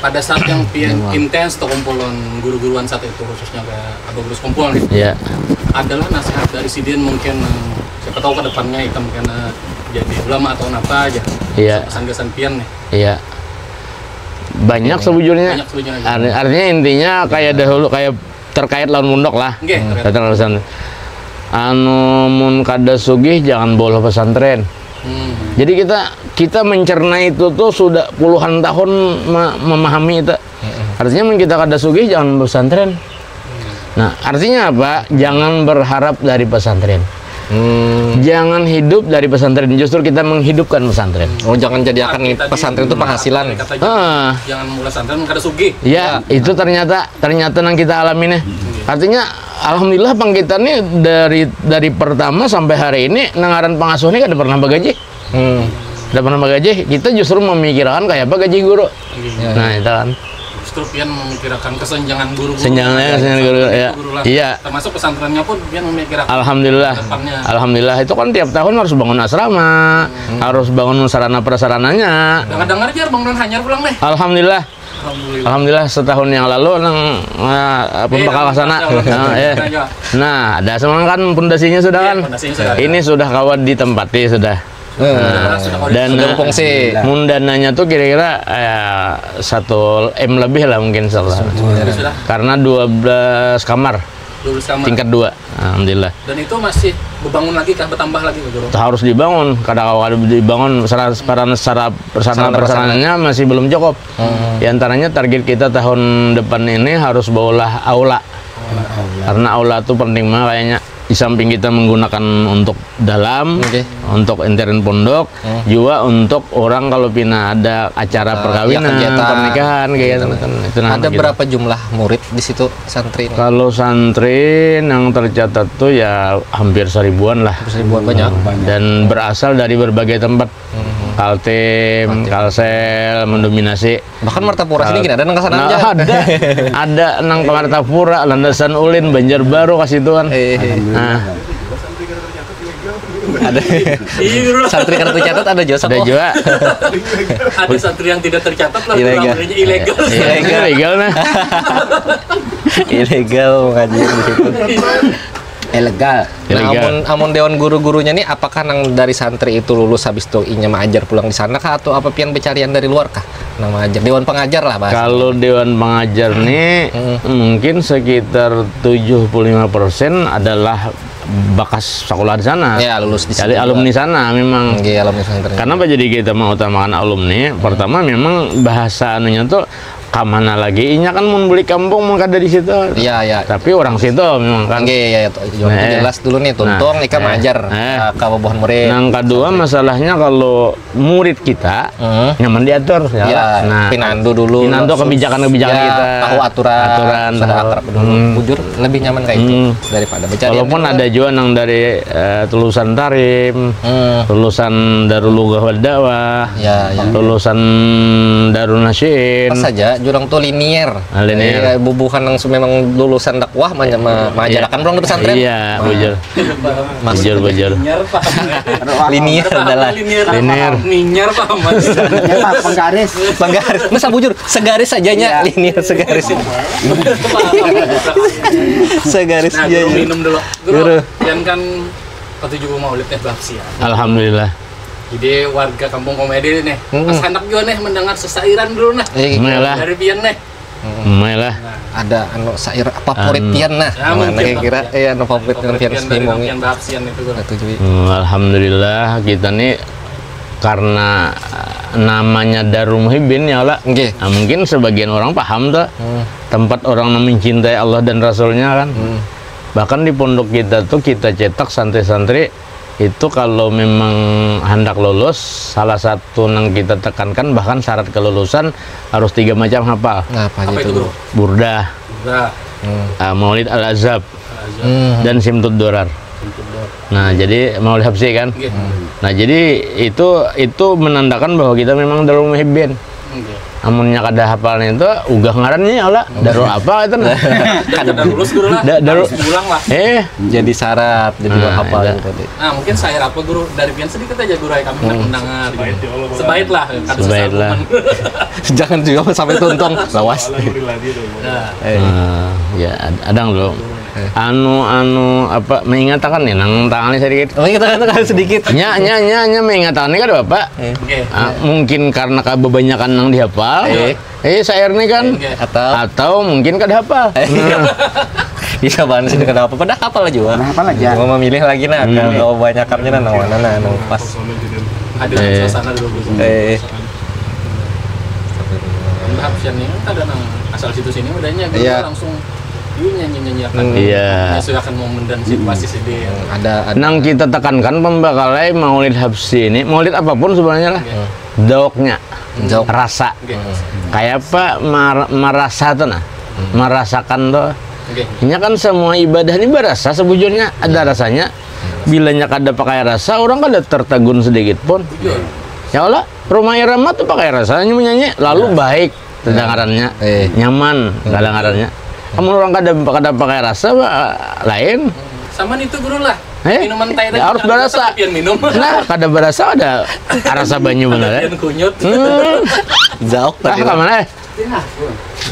pada saat yang pian intens atau kumpulan guru-guruan saat itu khususnya kayak Abah Guru Sekumpul nih, Iya. adalah nasihat dari sidin mungkin eh, siapa tahu ke depannya ikam kena jadi ulama atau apa aja. Iya. Pesan-pesan pian nih. Iya. Banyak sebujurnya. Banyak sebujurnya. Arti- Artinya intinya kayak dahulu kayak terkait lawan pondok lah. Nggih, terkait. Kata lawan anu mun kada sugih jangan bolos pesantren. Hmm. Jadi kita kita mencerna itu tuh sudah puluhan tahun me- memahami itu. Artinya mun kita kada sugih jangan pesantren. Nah, artinya apa? Jangan berharap dari pesantren. Hmm. Jangan hidup dari pesantren, justru kita menghidupkan pesantren. Oh, jangan jadikan Arti tadi pesantren itu penghasilan. Kata Ah. Jangan mula pesantren kada sugih. Ya, itu ternyata ternyata yang kita alami nih. Artinya alhamdulillah pang kita nih dari dari pertama sampai hari ini nang ngaran pengasuh nih kada pernah bagaji. Hmm. Kada pernah bagaji, kita justru memikirkan kayak apa gaji guru. Ya. Nah, itu kan. Justru pian memikirkan kesenjangan guru-guru. Senjangan ya, Iya, kesenjangan guru, pesantren ya. guru lah. Iya. Termasuk pesantrennya pun pian memikirkan Alhamdulillah. Depannya. Alhamdulillah itu kan tiap tahun harus bangun asrama, harus bangun sarana prasarananya. Dengar-dengar jar bangunan hanyar pulang deh. Alhamdulillah. Alhamdulillah. Alhamdulillah setahun yang lalu nang eh, pembakal Eh, ke sana. nang pembakal. Nah, eh. Iya. Nah, ada semua kan pondasinya sudah kan. Pondasinya sudah. Ini sudah kawan ditempati sudah. Hmm. Nah, Sudah dan Sudah fungsi. mun dananya tuh kira-kira eh, satu M lebih lah mungkin salah. Jadi sudah Karena dua belas kamar lulus kamar. Tingkat dua, alhamdulillah. Dan itu masih berbangun lagi kah, bertambah lagi kah, guru? Harus dibangun, kada kawa dibangun secara secara secara persana Sarana persananya masih belum cukup. Di antaranya target kita tahun depan ini harus baulah aula. Karena aula itu penting banget kayaknya. Di samping kita menggunakan untuk dalam, Oke. untuk intern pondok, juga untuk orang kalau pina ada acara Ah, perkawinan, ya, kegiatan. pernikahan, kayak gitu. Itu nah, Ada gitu. Berapa jumlah murid di situ santri ini? Kalau santri yang tercatat tuh ya hampir seribuan lah. Seribuan banyak. Dan berasal dari berbagai tempat. Kaltim, Kalsel mendominasi. Bahkan Martapura sini gini ada nang kesana Nah, aja. ada. Ada nang ke Martapura, Landasan Ulin, Banjarbaru, Kasituan. Eh, Nah, ada. Iya, guru. Santri kada tercatat ada juga. Ada juga. Ada santri yang tidak tercatat lah, Ilegal. namanya ilegal. Ilegal. Ilegal nah. Ilegal ngaji di situ. Ilegal. Nah, Ilegal. amun, amun dewan guru-gurunya nih, apakah nang dari santri itu lulus habis itu inya mengajar pulang di sana kah, atau apa pian becarian dari luar kah? Nang mengajar, dewan pengajar lah bahasa. Kalau dewan pengajar nih mungkin sekitar tujuh puluh lima persen adalah bakas sekolah di sana. Ya, lulus di Jadi situ alumni sana memang. Nggih, alumni santri. Kenapa jadi kita mengutamakan alumni? Pertama memang bahasa anunya tuh kamana lagi? Inya kan mun balik kampung mun kada di situ. Iya, iya. Tapi orang situ memang kan. Nggih, ya, itu. Itu Nah, jelas dulu nih, tuntung nah, ika eh, mengajar eh. eh, ke bubuhan murid. Nang kedua masalahnya kalau murid kita Hmm. nyaman diatur ya. Ya, Nah, pinandu dulu. pinandu kebijakan-kebijakan Ya, kita. Tahu aturan. Aturan, Sudah tahu. akrab dulu. Hmm. Bujur lebih nyaman kayak itu Hmm. daripada becarian Walaupun dulu. Ada juga nang dari eh, lulusan Tarim, Hmm. lulusan Darul Lughah wad Dakwah, Ya, ya. lulusan Darul Nasyiin. Pas saja jurang tuh linier. Ah, linier. Iya, bubuhan yang memang lulusan dakwah manya- ma- maajarakan pulang di pesantren. Iya, bujur. Mas Bujur, bujur. Linier paham. Linier adalah Linier. Linier. Linier paham. Ya, Pak, penggaris. Penggaris. Nah, bujur, segaris aja nya. Linier segaris. Segaris Nah, aja. guru minum dulu. Guru, Guru. Pian kan ketujuh maulid nih bab siang. Alhamdulillah. Jadi warga kampung komedi nih, Mm-mm. pas hendak juga nih mendengar sesairan dulu nah. Eh, Mayalah. Dari Pian nih. Mayalah. Ada anu syair favorit Anu. pian nah. Ya, Mana mungkin kira-kira eh anu favorit Favorit pian Pian dari Simong. Pian bab siang itu guru. Satu Jui. Hmm, Alhamdulillah kita nih karena eh, namanya Darul Muhibbin ya lah. Nggih. Nah, mungkin sebagian orang paham tuh Hmm. tempat orang yang mencintai Allah dan Rasulnya kan. Hmm. Bahkan di pondok kita tuh kita cetak santri-santri itu kalau memang hendak lulus, salah satu yang kita tekankan bahkan syarat kelulusan harus tiga macam hafal. Nah, apa aja Apa itu, itu, Guru? Guru? Burdah, Nah, uh, Maulid Al-Azhab, Hmm. dan Simtud Durar. untuk dor. Nah, jadi Maulid Habsyi kan. Oke. Nah, jadi itu itu menandakan bahwa kita memang Darul Muhibbin. Oke. Amunnya kada hafalnya itu ugah ngarannya ya lah. Darul apa itu nah? Kada lulus, Guru, lah. Da- Darul Harus pulang lah. Eh, Jadi syarat, jadi Nah, hafal ada. Itu tadi. Nah, mungkin saya apa, Guru, dari pian sedikit aja, Guru, kami hendak mendengar gitu. Sebaik lah, kada Sebaik susah, lah. Guru. Jangan juga sampai tuntung, lawas. Nah, Eh. Nah, ya ad- ada dulu. Anu anu apa mengingatakan nih nang tangannya sedikit. Oh, kita kan sedikit. Nya nya nya nya mengingatakan ini kada apa? Eh. oke. Ah, mungkin karena kebanyakan nang dihafal. Eh. Eh, syair ini kan Oke. Atau atau mungkin kada hafal. Iya. Bisa banget sih, kenapa? Padahal hafal aja. Padahal hafal aja. Cuma memilih lagi nah, Hmm. kalau banyakannya nah, nah, mana nah, nah, pas. Ada Eh. Suasana dulu, Guru. Eh, Mbah Habsyan ini kan ada nang asal situ sini, udahnya Guru Iya. langsung, iya, nyanyi nyanyiakan. Hmm. Iya. Menyesuaikan momen dan situasi sendiri. Ada ada. Nang kita tekankan pembakalai Maulid Habsyi ini, Maulid apapun sebenarnya lah, dauknya, Dauk. Rasa. Oke. Kayak apa mar- merasa tuh nah, merasakan tuh. Oke. Ini kan semua ibadah ini berasa sebujurnya, ada rasanya. Bilanya kada pakai rasa, orang kada tertegun sedikit pun. Bujur. Ya Allah, rumah irama tuh pakai rasa hanya menyanyi, lalu baik kedengarannya, Eh. nyaman kedengarannya. Kamu orang kada kada pakai rasa bah, lain. Sama itu, Guru, lah. Eh? Minuman teh Ya, harus berasa. Pian minum. Nah, kada berasa ada rasa banyu benar ya. Pian kunyut. Hmm. Zauk Ah, tadi. Kemana eh?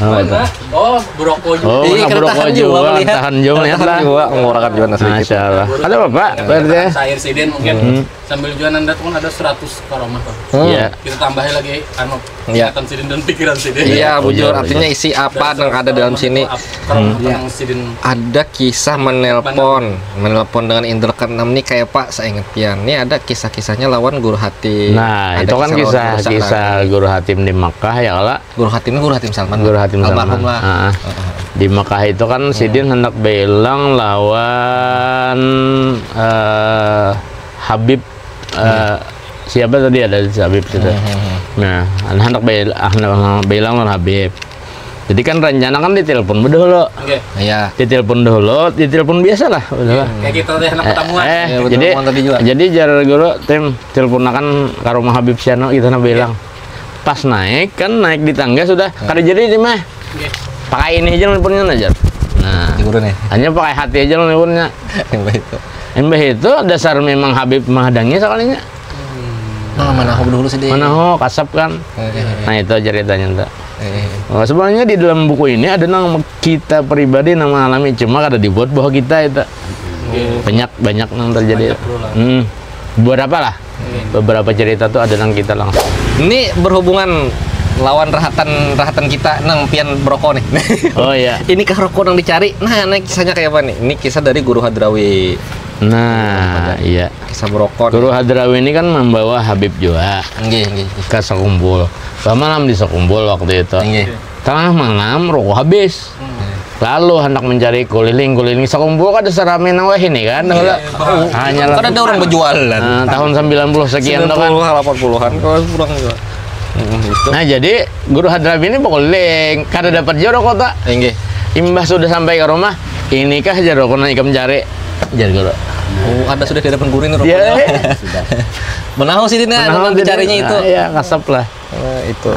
Oh, itu. Oh, broko juga. Oh, Iya, nah, kada broko tahan juga, juga, melihat. Tahan juga melihat Tahan lah. Juga, ngurangkan juga sedikit. Masya Allah. Ada apa, Pak? Pak R T? Cair sidin mungkin. Hmm. Sambil juga nanda tuh kan ada seratus karomah tuh. Hmm. Iya. Kita tambahin lagi anu Iya. Ingatan sidin dan pikiran sidin. Iya, bujur. Iya, Artinya isi apa yang ada dalam sini? Karomah sidin. Ada kisah menelpon, menelpon dengan Indra Keenam nih kayak Pak, saya ingat pian. Ini ada kisah-kisahnya lawan Guru Hatim. Nah, Ada itu kan lawan kisah Guru Sahra. Kisah Guru Hatim di Makkah ya kalau Guru Hatim ini Guru Hatim Salman. Guru Hatim Almarhum Salman. Lah. Ah, ah. Di Makkah itu kan sidin hendak bilang lawan eh, Habib eh, siapa tadi ada di Habib situ. Nah, hendak bilang, hendak bilang lawan Habib. Jadi kan rencana kan ditelepon dulu. Oke. Iya. Ditelepon dulu, ditelepon biasa lah. Kayak kita teh anak pertemuan. Eh, Ya, betul, jadi ngomong tadi juga. jadi jar Guru Tim teleponakan ke rumah Habib Siano kita nak bilang. Pas naik kan naik di tangga sudah kada jadi ini mah. Oke. Pakai ini aja nelponnya aja. Nah, Di Guru nih. Hanya pakai hati aja nelponnya. Yang baik itu. Imbah itu dasar memang Habib menghadangi sekalinya. Nah, mana aku dulu sedih. Mana ho kasap kan. Eh, eh, Nah, itu ceritanya tuh. eh, eh. Oh, sebenarnya di dalam buku ini ada nang kita pribadi nang mengalami, cuma kada dibuat bahwa kita itu. Banyak banyak nang terjadi. Banyak berulang. Hmm. Beberapa lah. Beberapa cerita tuh ada nang kita langsung. Ini berhubungan lawan rahatan rahatan kita nang pian broko nih. Oh iya. Ini kah rokok yang dicari? Nah, ini kisahnya kayak apa nih? Ini kisah dari Guru Hadrawi. Nah, iya. Kisah broko. Guru Hadrawi ini kan membawa Habib juga Nggih, nggih. ke Sekumbul. Bah malam di Sekumbul waktu itu. Nggih. Tengah malam rokok habis. Lalu hendak mencari kuliling-kuliling Sekumbul kada serame nang wahini kan. Hanya Kan ada orang berjualan. Nah, tahun sembilan puluh sekian tuh kan. Sembilan puluhan, delapan puluhan kalau kurang juga. Hmm, gitu. Nah, jadi Guru Hadrawi ini berkeliling, kada dapat jero kota. Nggih. Imbah sudah sampai ke rumah, inikah jero kena ikam cari, jar guru. Oh, ada sudah di hadapan guru ini Ya, rokoknya. Menahu sih ini nah, ada jadi- dicarinya itu. Ah, ya, kasap lah. Eh, itu.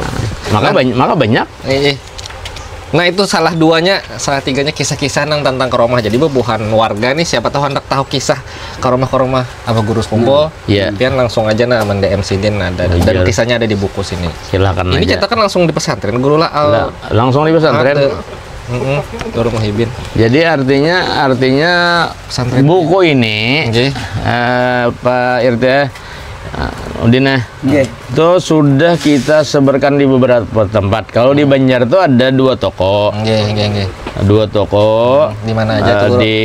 Maka banyak, maka banyak. Eh, eh. Nah, itu salah duanya, salah tiganya kisah-kisah nang tentang karomah. Jadi bebuhan warga nih, siapa tahu hendak tahu kisah karomah-karomah apa guru sekumpul. Iya. Pian langsung aja nah men D M sidin ada dan Iya. Kisahnya ada di buku sini. Silakan Ini aja. Cetakan langsung di pesantren guru lah. Lah, langsung di pesantren. Ada. Mm-mm. Guru Muhibin. Jadi artinya artinya Pesantren. Buku ini Nggih. eh, Pak R T eh, Udin eh, Nggih. Itu sudah kita sebarkan di beberapa tempat. Kalau di Banjar tuh ada dua toko. Nggih, nggih, nggih. Dua toko. Di mana aja Eh, tuh, Guru? Di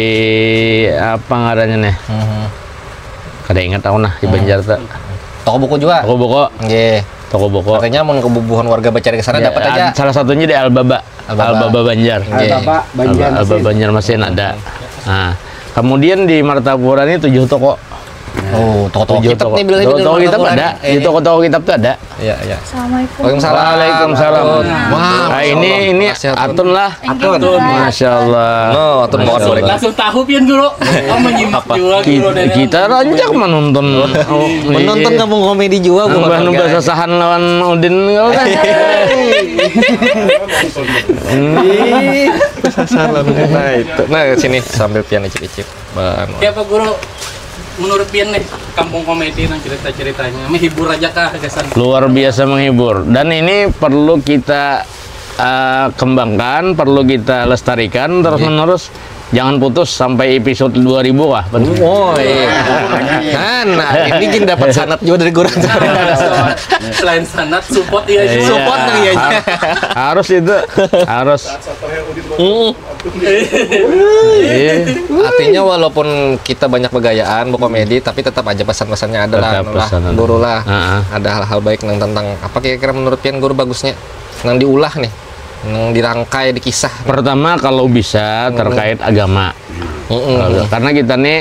apa ngarannya nih? Mhm. Kada ingat aku nah di Banjar tuh. Toko buku juga. Toko buku. Nggih. Toko buku. Artinya mun kebubuhan warga bercari ke sana Ya, dapat aja. Salah satunya di Albaba. Albaba. Albaba Banjar. Nggih. Albaba Banjar Alba- Albaba Mesin. Banjar Mesin ada. Nah, kemudian di Martapura ini tujuh toko. Oh, toko-toko Tujuh kitab toko. Nih, bilang Toko-toko kitab ada. Di toko-toko kitab tuh ada. Iya, iya. Assalamualaikum. Waalaikumsalam. Waalaikumsalam. Wah, Nah, ini ini Masih Atun. Atun lah. Atun. Masya Allah. No, Atun mau Masya Allah. Langsung tahu pian guru. Kamu menyimak juga Ki- guru dari Kita rancak menonton. Oh, Menonton iya. Kampung Komedi juga, Bu. Nambah nambah sasahan lawan Udin kau kan. Sasaran. Nah, itu. Nah, sini sambil pian icip-icip. Bang. Ya Pak Guru, menurut pian nih Kampung Komedi nang cerita-ceritanya menghibur aja kah kesan? Luar biasa menghibur, dan ini perlu kita eh, kembangkan, perlu kita lestarikan terus menerus. Jangan putus sampai episode dua ribu kah. Oh, iya. Nah, nah, ini gini dapat sanat juga dari guru. Selain sanat, support ya juga. Support nih ya. Har- harus itu, harus. Hmm. Iya. Artinya walaupun kita banyak begayaan, berkomedi, tapi tetap aja pesan-pesannya ada lah, Tetap anu lah, pesan ada. Guru lah. Heeh. Ada hal-hal baik nang tentang apa kira-kira menurut pian Guru bagusnya nang diulah nih, nang dirangkai di kisah. Pertama, kalau bisa terkait agama. Mm-mm. Kalau- Karena kita nih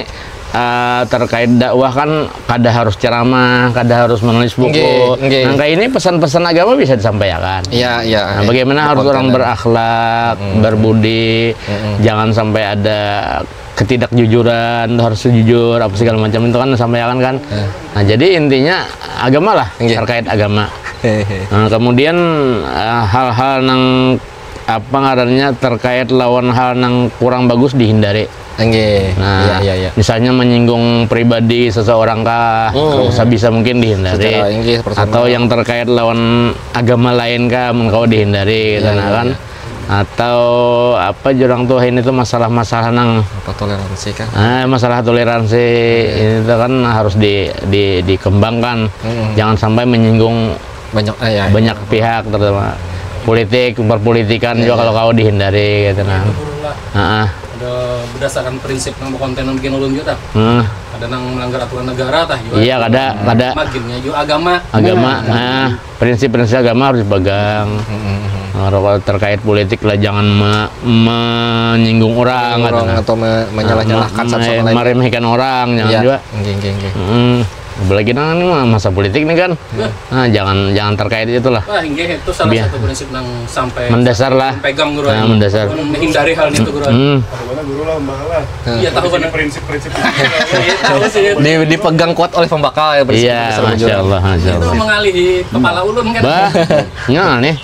eh, terkait dakwah kan kada harus ceramah, kada harus menulis buku. Nggih, nggih. Nah, kayak ini pesan-pesan agama bisa disampaikan. Iya, iya. Nah, bagaimana harus orang berakhlak, berbudi, jangan sampai ada ketidakjujuran, harus jujur, apa segala macam itu kan disampaikan kan. Nah, jadi intinya agama lah, Nggih. Terkait agama. Hehe. Nah, kemudian eh, hal-hal nang apa ngarannya terkait lawan hal nang kurang bagus dihindari. Nggih. Nah, Iya, iya, iya. misalnya menyinggung pribadi seseorang kah, Hmm. sebisa mungkin dihindari. Secara, nggih, personal. Atau yang terkait lawan agama lain kah, mun kawa dihindari gitu Iya, nah iya, kan. Iya. Atau apa jurang tuh ini tuh masalah-masalah nang Apa toleransi kah? ah, masalah toleransi ini tuh kan harus di, di dikembangkan. Hmm. Jangan sampai menyinggung Banyak, eh, ya. Banyak pihak, terutama politik, perpolitikan juga kalau kau dihindari gitu nah. Guru lah. Heeh. Ada berdasarkan prinsip nang konten nang bikin ulun juga tah. Heeh. Ada nang melanggar aturan negara tah juga. Iya, kada, kada. Maginnya juga agama. Agama, nah, prinsip-prinsip agama harus dipegang. Nah, kalau terkait politik lah jangan me- menyinggung orang, Orang katanya. Atau me- menyalahkan Me- satu sama lain. Meremehkan orang, jangan Iya. juga. Nggih, nggih, nggih. Mm, apalagi nang ini mah masa politik nih kan. Nah, jangan jangan terkait itulah. Wah, nggih itu salah Biar- satu prinsip nang sampai Mendasar lah. Pegang guru. Nah, mendasar. Menghindari hal itu guru. Hmm. Tahu mana guru lah, mbah lah. Iya tahu Prinsip- benar. Prinsip-prinsip. Iya tahu sih. Di, dipegang kuat oleh pembakal ya, prinsip Iya, seperti itu. Masya Allah, Masya Itu Allah. mengalihi kepala ulun kan. Bah, nggak nih.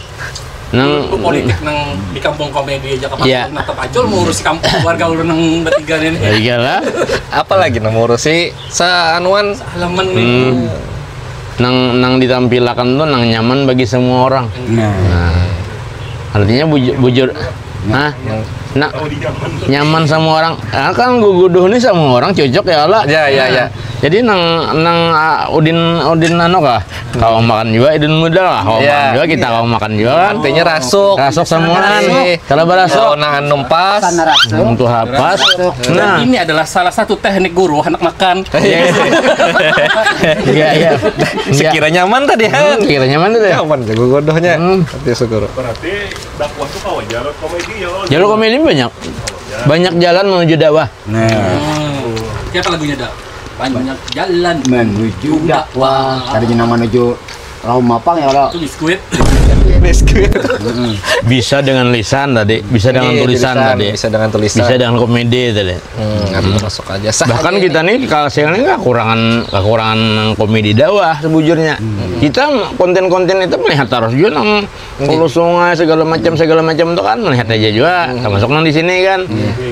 Nang Politik nang di kampung komedi aja kepala Iya. ulun, nah, tepacul mengurusi kampung keluarga ulun nang bertiga nih. Iya lah. Apalagi nang ngurusi saanuan Halaman nih. Hmm. Nang nang ditampilakan tuh nang nyaman bagi semua orang. Nah, Nah, artinya bujur, bujur, hah? Nah, nyaman sama orang. Ah, kan guguduh nih sama orang cocok ya lah. Ya, ya, ya. Jadi nang nang ah, Udin Udin anu kah? Kau makan juga Idun muda lah. Kau Iya. makan juga kita kau makan juga kan. Artinya rasuk. Rasuk samuan. Iya. Kalau barasuk. Kalau nang anu pas. sana rasuk. Untuk hapas. Nah, Ini adalah salah satu teknik guru anak makan. Iya, iya. Sekira nyaman tadi kan. Kira nyaman tuh deh. Nyaman jago godohnya. Hmm. Tapi seguru. Berarti dakwah tuh kawa jalur komedi ya. Jalur komedi banyak. Banyak jalan menuju dakwah. Nah, Hmm. Siapa lagunya dah? Banyak jalan. Menuju dakwah. Tadinya nama menuju Raum Mapang ya kalau Itu biskuit. Biskuit. Bisa dengan lisan tadi, bisa dengan Iya, tulisan tulisan, tadi. Bisa dengan tulisan. Bisa dengan komedi tadi. Hmm, nggak masuk aja. Sah Bahkan aja kita nih kalau saya ini kekurangan kekurangan komedi dakwah sebujurnya. Kita konten-konten itu melihat terus juga nang hulu sungai segala macam segala macam itu kan melihat aja juga termasuk nang di sini kan.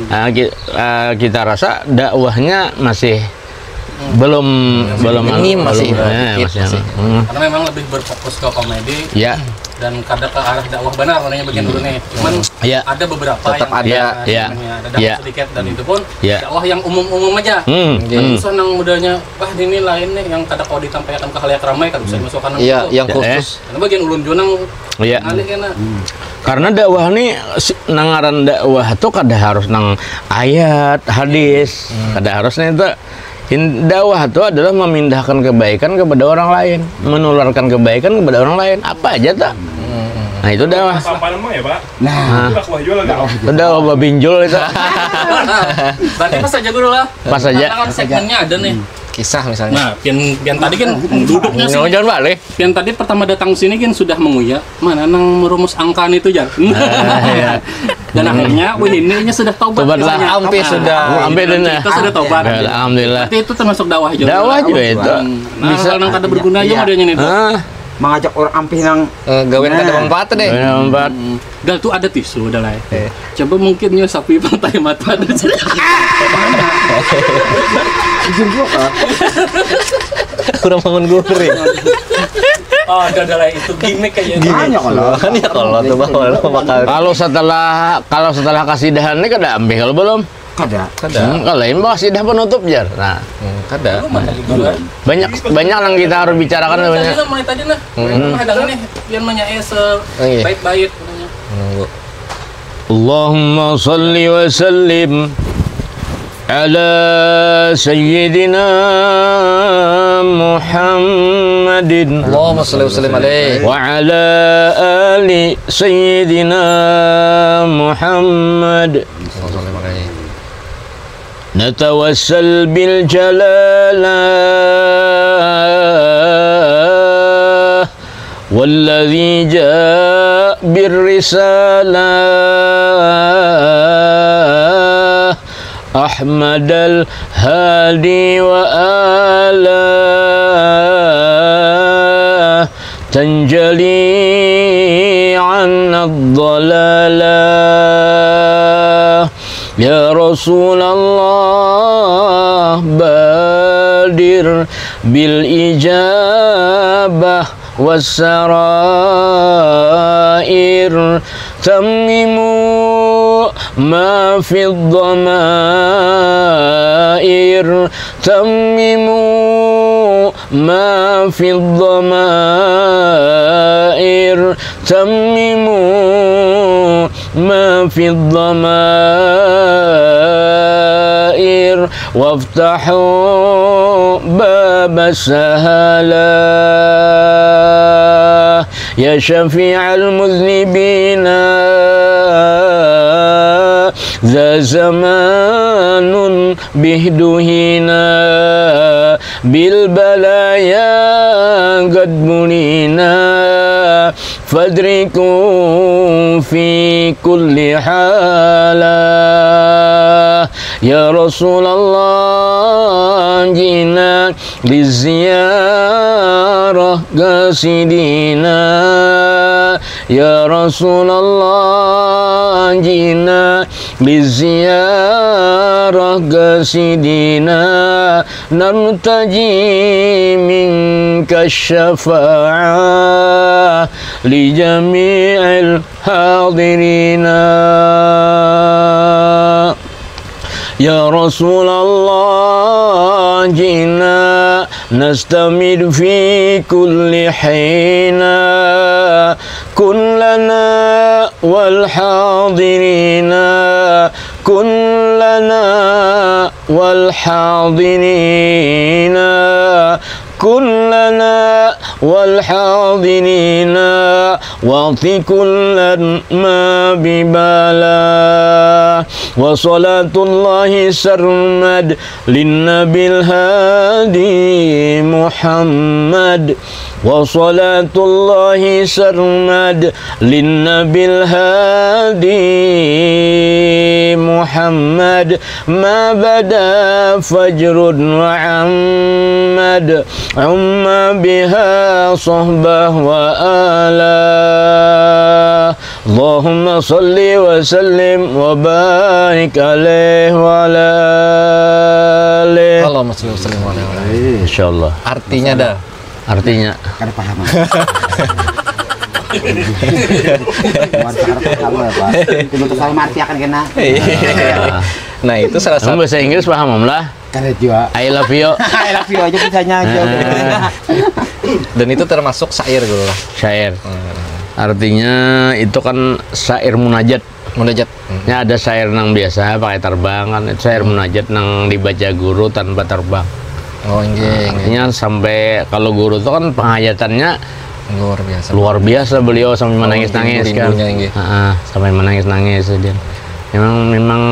Nah, ki- eh, kita rasa dakwahnya masih belum belum Ini belum- masih eh, dikit, masih masih. Hmm. Karena memang lebih berfokus ke komedi Ya, dan kada ke arah dakwah benar, makanya bagian dulunya. Cuman ya. ada beberapa Tetap yang ada. Ya. ada Ya. sedikit dan itu pun Ya. dakwah yang umum-umum aja. Hmm. Oke. Hmm. Susah nang mudanya, wah ini lain nih yang kada kau ditampaikan ke halayak ramai, kada usah masukkan nang Iya, itu. yang Ya, khusus. Karena bagian ulun juga nang Iya. ngalih kena. Karena dakwah nih si- nang ngaran dakwah tuh kada harus nang ayat, hadis, kada harus nih itu. In- dakwah itu adalah memindahkan kebaikan kepada orang lain, menularkan kebaikan kepada orang lain. Apa aja tak? Nah, itu dakwah. Apa-apa nama ya, Pak? Nah, itu dakwah juga lah, dakwah juga. Itu dakwah babinjul itu. Berarti pas aja dulu lah. Pas aja. Karena kan segmennya ada nih. Kisah misalnya. Nah, pian, pian tadi kan duduknya sih. Jangan, jangan balik. Pian tadi pertama datang sini kan sudah menguya, "Mana nang merumus angkaan itu, Jar?" Ah, iya. Dan akhirnya, wih, ininya sudah tobat. Tobat lah. Misalnya, ampih tobat. Sudah. Oh, ampih dan kita sudah tobat. Ya, alhamdulillah. Berarti itu termasuk dakwah juga. Dakwah juga itu. Hmm. Nah, bisa. Kalau nang kada berguna aja. Iya. Modelnya nih, tuh. Ah. Mengajak orang ampih nang, eh, gawian kada manfaat deh. Gawian manfaat. Hmm. Gal tuh ada tisu, ada lah. Eh. Coba mungkin nyo sapi pantai mata ada. Jujur juga, Kak. Kurang bangun guring. Oh, ada, ada lah, itu gimmick kayaknya. Gimmick. Hanya kalau. Hanya kalau tuh, Bang, kalau bakal. Kalau setelah, kalau setelah kasidahan ini kada ampih kalau belum? Kada. Kada. Hmm, kalau lain bawa sidah penutup, jar. Nah. Hmm, kada. Belum ada liburan. Banyak, banyak yang kita harus bicarakan. Ini sebenarnya. Tadi lah, mulai tadi nah. Hmm. Ada nih, biar nanya es, eh, oh, iya, baik-baik. Menunggu. Allahumma salli wa sallim ala sayyidina Muhammadin. Allahumma salli wa sallim alaihi. Wa ala ali sayyidina Muhammad. نتوسل بالجلالة والذي جاء بالرسالة أحمد الهادي وآله تنجلي عنا الضلالة يا رسول الله بادر بالإجابة والسرائر تمموا ما في الضمائر تمموا ما في الضمائر تمموا ما في الضمائر وافتحوا باب السهالة يا شفيع المذنبين ذا زمان به دهينا بالبلايا قد بلينا فادركوا في كل حالة يا رسول الله جئنا للزيارة قاصدينا يا رسول الله جئنا للزيارة قاصدينا نرتجي منك الشفاعة لجميع الحاضرين يا رسول الله جئنا نستمد في كل حين كن لنا والحاضرين كن لنا والحاضرين كن لنا والحاضرين واعط كلا ما ببالاه وصلاة الله سرمد للنبي الهادي محمد وصلاة الله سرمد للنبي الهادي محمد ما بدا فجر وعمد عم بها صحبه وآله اللهم صل وسلم وبارك عليه وعلى آله. Allahumma shalli wa sallim wa ala alihi. Insyaallah. Artinya dah. Artinya. Kada paham. Kada paham apa? Itu betul salah martiakan kena. Iya. Nah, itu salah satu. Kamu bahasa Inggris paham, Om, lah? Kada jua. I love you. I love you aja bisanya aja. Ah. Dan itu termasuk syair dulu lah. Syair. Hmm. Artinya itu kan syair munajat. Munajat. Hmm. Ya, ada syair nang biasa pakai terbang kan. Itu syair munajat nang dibaca guru tanpa terbang. Oh, inggih, nah, inggih. Artinya sampai kalau guru itu kan penghayatannya Luar biasa. Luar biasa beliau sampai menangis-nangis kan. Rindunya, inggih. Heeh, sampai menangis-nangis sidin. Memang memang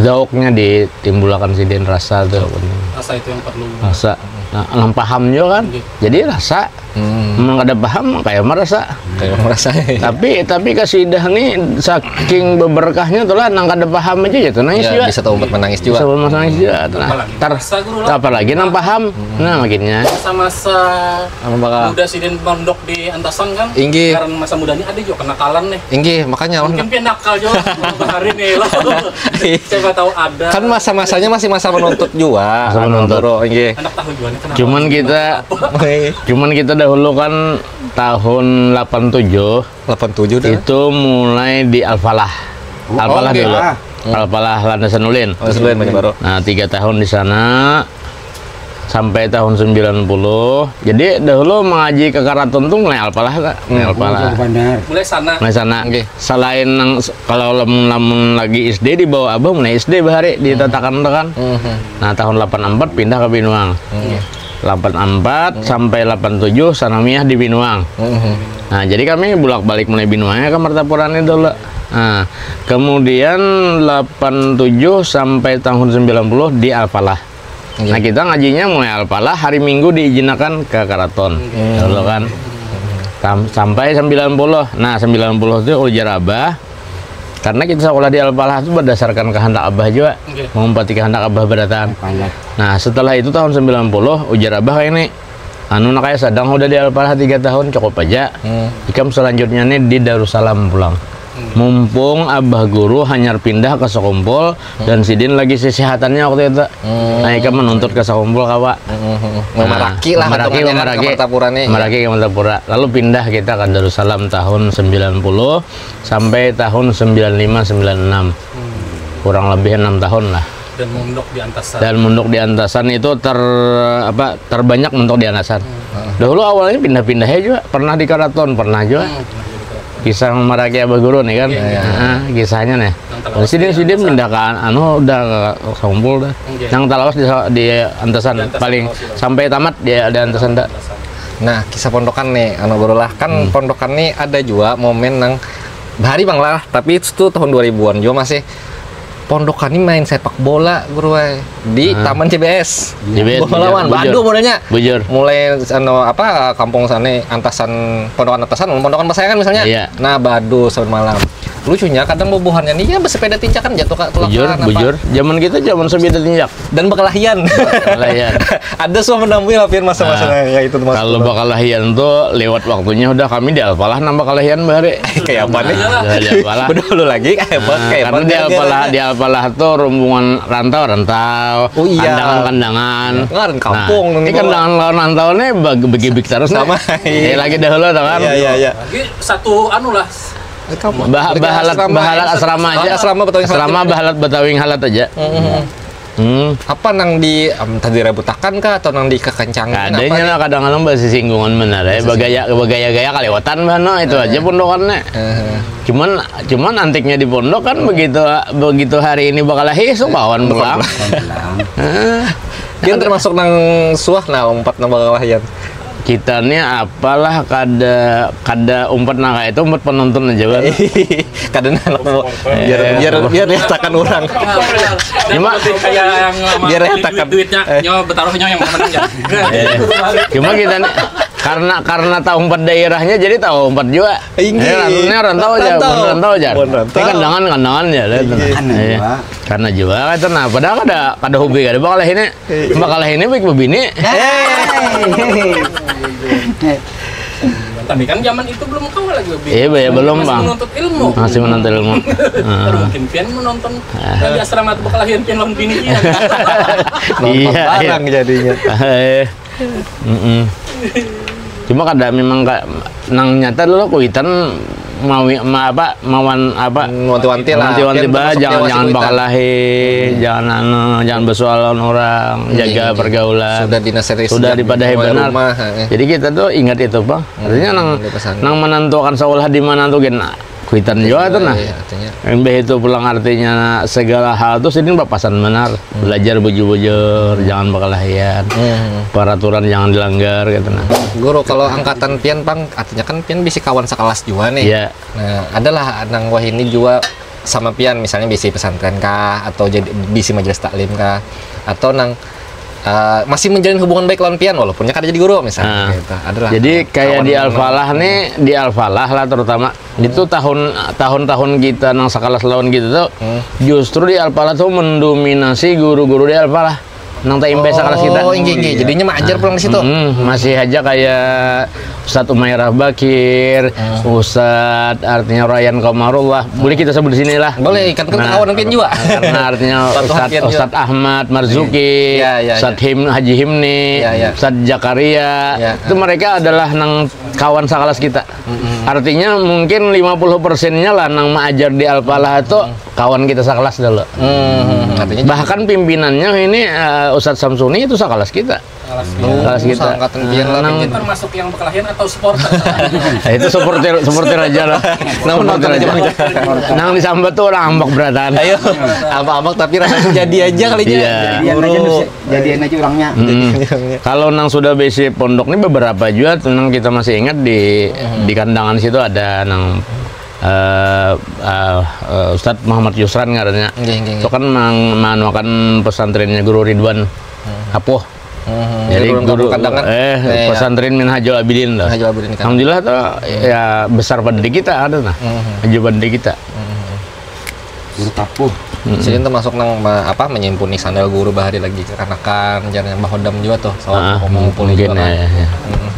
zauknya ditimbulakan sidin rasa tuh. Rasa itu yang perlu. Rasa. Nah, nang paham juga kan. Jadi rasa. Hmm. Mun kada paham kayak merasa. Kayak merasa. Tapi tapi kasidah nih saking beberkahnya tuh lah nang kada paham aja gitu nangis Ya, juga. Bisa tahu buat menangis juga. Bisa menangis juga. Nah, Apalagi tar, rasa, Guru, lah. Apalagi nang paham. Nah, makinnya Masa-masa Anu bakal. Muda sidin pondok di Antasan kan. Inggih. Karena masa mudanya ada juga kenakalan nih. Inggih, makanya Mungkin pian nakal juga hari ini lah. Siapa tahu ada. Kan masa-masanya masih masa menuntut juga. Masa Anu, menuntut. Guru, inggih. Anak tahu juga nih kenapa. Cuman kita Wih, cuman kita dahulu kan tahun delapan tujuh delapan tujuh dah. Itu mulai di Al-Falah. Al-Falah oke. dulu. Ah. Al-Falah Landasan Ulin. Oh, sebelum banyak baru. Nah, tiga tahun di sana sampai tahun sembilan puluh. Jadi dahulu mengaji ke Karaton tuh mulai Al-Falah kak. Mulai Al-Falah. Bandar. Mulai sana. Mulai sana. Oke. Selain nang selain lamun lamun lagi S D dibawa abah mulai S D bahari ditatakan tuh kan. Mhm. Nah, tahun delapan empat pindah ke Binuang. Mhm. Delapan empat sampai delapan tujuh sanawiyah di Binuang. Mhm. Nah, jadi kami bulak-balik mulai Binuangnya ke Martapura ini dulu. Nah, kemudian delapan tujuh sampai tahun sembilan puluh di Al-Falah. Iya. Nah, kita ngajinya mulai Al-Falah hari Minggu diizinakan ke Karaton. Dulu kan. Sam- sampai sembilan puluh. Nah, sembilan puluh itu ujar Abah karena kita sekolah di Al-Falah itu berdasarkan kehendak Abah juga. Oke. Mengumpati kehendak Abah berataan. Banyak. Nah, setelah itu tahun sembilan puluh ujar Abah kayak ini. Anu nak kayak sadang udah di Al-Falah tiga tahun cukup aja. Hmm. Ikam selanjutnya nih di Darussalam pulang. Mumpung Abah Guru hanyar pindah ke Sekumpul dan sidin lagi sesehatannya waktu itu. Nah, ikam menuntut ke Sekumpul kawa. Mhm. Memaraki lah Memaraki, hitungannya kan memaraki, ke Martapura nih. Memaraki ke Martapura. Lalu pindah kita ke Darussalam tahun sembilan puluh sampai tahun sembilan lima sembilan enam. Kurang lebih enam tahun lah. Dan mondok di Antasan. Dan mondok di Antasan itu ter apa terbanyak mondok di Antasan. Dahulu awalnya pindah-pindah aja juga, pernah di Karaton, pernah juga. Kisah maraki Abah Guru nih kan. Iya, iya. Nah, kisahnya nih. Yang terlawas Sidin di sidin Antasan. pindah ke anu udah ke Sekumpul dah. Oke. Yang terlawas di, di Antasan Di Antasan paling terlawas, iya. Sampai tamat di, di Antasan dah. Nah, kisah pondokan nih, anu Guru lah. Kan pondokan nih ada juga momen nang bahari bang lah, tapi itu tuh tahun dua ribuan juga masih pondokan nih main sepak bola Guru ai di Taman C B S. C B S, Bola lawan bujur, Badu bujur. Modalnya. Bujur. Mulai anu apa kampung sana Antasan pondokan Atasan pondokan Pasayangan misalnya. Iya. Nah, Badu saban malam. Lucunya kadang bubuhannya nih ya bersepeda tinjakan jatuh ke Bujur, tulakan apa. Bujur. Zaman kita zaman sepeda tinjak. Dan berkelahian. Berkelahian. Ada semua menamui lah Pian masa-masa Nah, ya itu tuh Mas. Kalau berkelahian tuh lewat waktunya udah kami di Al-Falah nambah kelahian bahari. Kayak apa nih? Udah di Al-Falah. Bedahulu lagi kayak apa? Nah, Kayak apa karena di nih? Al-Falah di Al-Falah tuh rombongan rantau-rantau, Oh, iya. kandangan-kandangan. Ngaran kampung Nah, ini nih, kandangan lawan rantau nih bagi, bagi big terus Sama. nih. Ya, lagi dahulu tuh kan. Iya, iya, iya. Jadi satu anu lah. Eh, kamu. Bah, Dekat bahalat asrama bahalat ya. Asrama aja. Asrama Betawi Halat. Asrama bahalat Betawi Halat aja. Mm-mm. Hmm. Apa nang di entah direbutakan kah atau nang dikekencangan Kadanya apa? Lah kadang-kadang bahasa singgungan benar ya. Bagaya bagaya-gaya kaliwatan bah no itu aja pondokannya. Heeh. Cuman cuman antiknya di pondok kan begitu begitu hari ini bakal lahir so kawan pulang. Heeh. Dia termasuk nang suah nah umpat nang bakal lahian. Kita nih apalah kada kada umpat nang kayak itu umpat penonton aja bah. Kada anak mau biar biar biar nyatakan orang. Cuma Kayak yang lama Biar duit- retakan. duitnya Eh. nyo betaruh nyo yang menang ya. Cuma kita nih karena karena tahu empat daerahnya jadi tahu empat juga. Inggih. Ya, rantau aja, Rantau. rantau aja. Bukan rantau. Ini kandangan kandangan ya. Lihat, Inggih. nah. Karena Iya. juga. Karena juga kata nah padahal kada kada hobi kada bakal ini. Bakal ini baik bebini. Tapi kan zaman itu belum kawa lagi lebih. Iya, iya, belum, Masih Bang. Menuntut ilmu. Masih menuntut ilmu. Aduh, mungkin pian menonton di asrama atau bakal lahian pian lawan bini pian. Iya. Barang jadinya. Eh. Mm-mm. Cuma kada memang ka, nang nyata dulu kuitan mau ma, apa mawan apa Wanti-wanti lah. wanti-wanti Pian bah termasuk jangan dewa jangan kuitan. bakal lahir jangan anu jangan bersoal lawan orang jaga Iya. Pergaulan Sudah dinasihati sudah sejak dipadahi mulai benar rumah, heeh. Jadi kita tuh ingat itu bang artinya nang Mulai pesan. Nang menentukan sekolah di mana tuh gen Kuitan jua tuh nah. Iya, artinya. Imbah itu pulang artinya segala hal tuh sidin papasan benar. Hmm. Belajar bujur-bujur, hmm, jangan bakalahian. Hmm. Peraturan jangan dilanggar gitu nah. Guru, kalau angkatan pian pang, artinya kan pian bisi kawan sekelas jua nih. Iya. Nah, adalah nang wahini jua sama pian, misalnya bisi pesantren kah atau jadi bisi majelis taklim kah atau nang uh, masih menjalin hubungan baik lawan pian walaupun kada jadi guru misalnya. Nah, gitu. Adalah. Jadi kayak di Al-Falah nih, di Al-Falah lah terutama, hmm, itu tahun tahun-tahun kita nang sekelas lawan gitu tuh, hmm, justru di Al-Falah tuh mendominasi guru-guru di Al-Falah nang taimbai sekelas kita. Oh, inggih, inggih. Jadinya maajar pulang di situ. Hmm, masih aja kayak Ustadz Umairah Bakir, hmm, Ustadz artinya Ryan Komarullah. Boleh kita sebut di sini lah. Boleh, kan kita kawan pian juga. Karena artinya Ustadz Ustadz Ahmad Marzuki, ya, ya, Ustadz Him, Haji Himni, ya, ya, Ustadz Jakaria. Ya. Itu mereka adalah nang kawan sekelas kita. Mm-mm. Artinya mungkin lima puluh persennya lah nang maajar di Al-Falah itu kawan kita sekelas dulu. Hmm, artinya bahkan pimpinannya ini, eh, Ustadz Samsuni itu sekelas kita. Kelas kita. Seangkatan pian lah. Nang termasuk yang perkelahian atau supporter? Nah, itu supporter, supporter aja lah. Nang supporter aja. Nang disambat tuh orang ambak berataan. Ayo, ambak-ambak tapi rasa jadi aja kali aja. Iya. Jadian aja, jadian aja orangnya. Hmm. Kalau nang sudah besi pondok ini beberapa juga tuh nang kita masih ingat di, hmm, di Kandangan situ ada nang, eh, eh, eh, Ustadz Muhammad Yusran ngarannya. Nggih, nggih, nggih. Itu kan mang-, manuakan pesantrennya Guru Ridwan. Hmm. Apuh. Hmm, jadi guru, eh, iya, iya, pesantren Minhajul Abidin tuh. Minhajul Abidin kan. Alhamdulillah tuh, hmm, ya besar pada di kita ada nah. Hmm. Maju pada di kita. Hmm. Guru tapuh. Hmm. Sidin termasuk nang me-, apa, menyimpuni sandal guru bahari lagi kekanakan, jangan yang bahodam juga tuh. Soal ah, mau mungkin juga ya, kan. Ya. Hmm.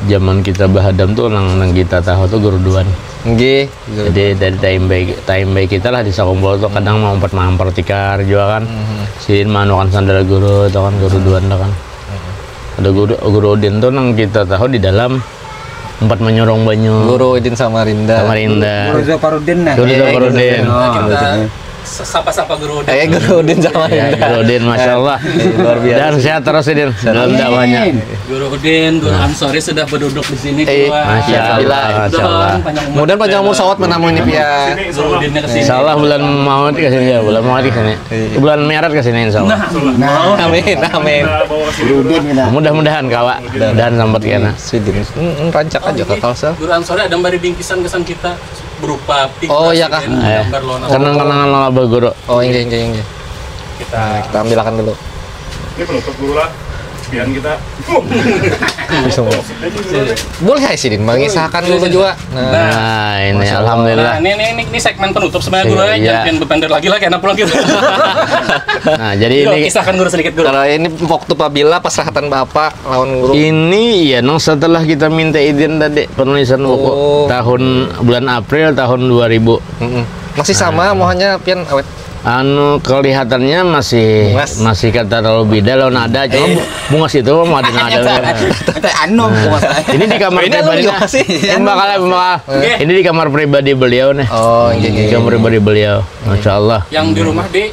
Zaman kita bahadam tuh nang, nang kita tahu tuh Guru Duan. Nggih. Jadi dari taimbai, taimbai kita lah di Sakumpul tuh kadang mau empat mampar tikar juga kan. Mhm. Sidin manukan sandal guru tuh kan, Guru Duan tuh kan. Mhm. Ada guru, Guru Udin tuh nang kita tahu di dalam empat menyurung banyu. Guru Udin Samarinda. Samarinda. Guru Zaparudin nah. Guru Zaparudin. Oh. Kita sapa-sapa Guru Udin. Eh, Guru Udin sama ya, Indah. Guru Udin, Masya Allah. Luar biasa. Dan sehat terus, Udin, dalam dakwahnya. Amin. Guru Udin, Guru Ansori sudah berduduk di sini, eh, Guru. Masya Allah, Masya Allah. Mudah-mudahan panjang umur sawat menamu ini, Pia. Guru Udinnya ke sini. Insya Allah bulan Maulid ke sini ya, bulan Maulid ke sini. Iya. Bulan Maret ke sini, insya Allah. Nah. Amin, amin. Guru Udin kita. Mudah-mudahan kawa. Dan sempat kena. Sidin. Hmm, rancak aja kakal, Sel. Guru Ansori ada memberi bingkisan kesan kita berupa pig. Oh, iya kah? Gambar lona. Kenang-kenangan lona, Guru. Oh, inggih, inggih, inggih. Kita, nah, kita ambilakan dulu. Ini penutup dulu lah. Biar kita. Boleh hai sidin mengisahkan dulu juga. Nah, ini alhamdulillah. Nah, ini, ini, ini, ini segmen penutup sebenarnya, Guru, ya. Iya. Jangan bertender lagi lah, karena pulang kita. Nah, jadi ini kisahkan, Guru, sedikit, Guru. Kalau ini waktu pabila pas rahatan Bapak lawan Guru. Ini ya, nang setelah kita minta izin tadi penulisan buku. Oh. Tahun, bulan April tahun dua ribu. Mm-mm. Masih sama, ah, muhanya pian awet. Anu, kelihatannya masih, bungas, masih kada terlalu beda lawan ada, cuma, eh, bu-, bungas itu mah ada, ada. Teh anu, nah, bungas. Ini di kamar pribadi. Ini anu, nah, sih. Ini bakal, bakal. Oke. Ini di kamar pribadi beliau nih. Oh, iya, iya, iya. Di kamar pribadi beliau. Masya Allah. Yang di rumah di?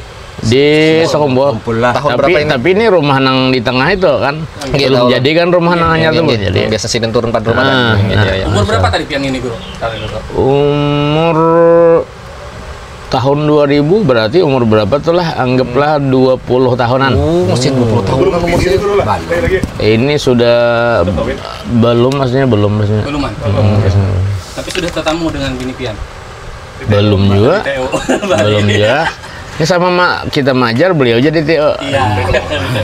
Di Sakumpul. Sakumpul lah. Tahun berapa ini? Tapi, tapi ini rumah nang di tengah itu kan. Iya, belum tahu. Jadi kan rumah nangnya tuh belum jadi. Iya, iya. Biasa sidin turun pada rumah kan. Ah, iya, iya. Umur berapa tadi pian ini, Guru? Umur tahun dua ribu berarti umur berapa tuh lah? Anggaplah dua puluh tahunan. Oh, masih dua puluh tahunan umur sih. Ini sudah belum, maksudnya belum, maksudnya. Beluman. Hmm, maksudnya. Tapi sudah tetamu dengan bini pian? Belum juga. Belum juga. Ini sama mak kita majar, beliau jadi T O. Iya.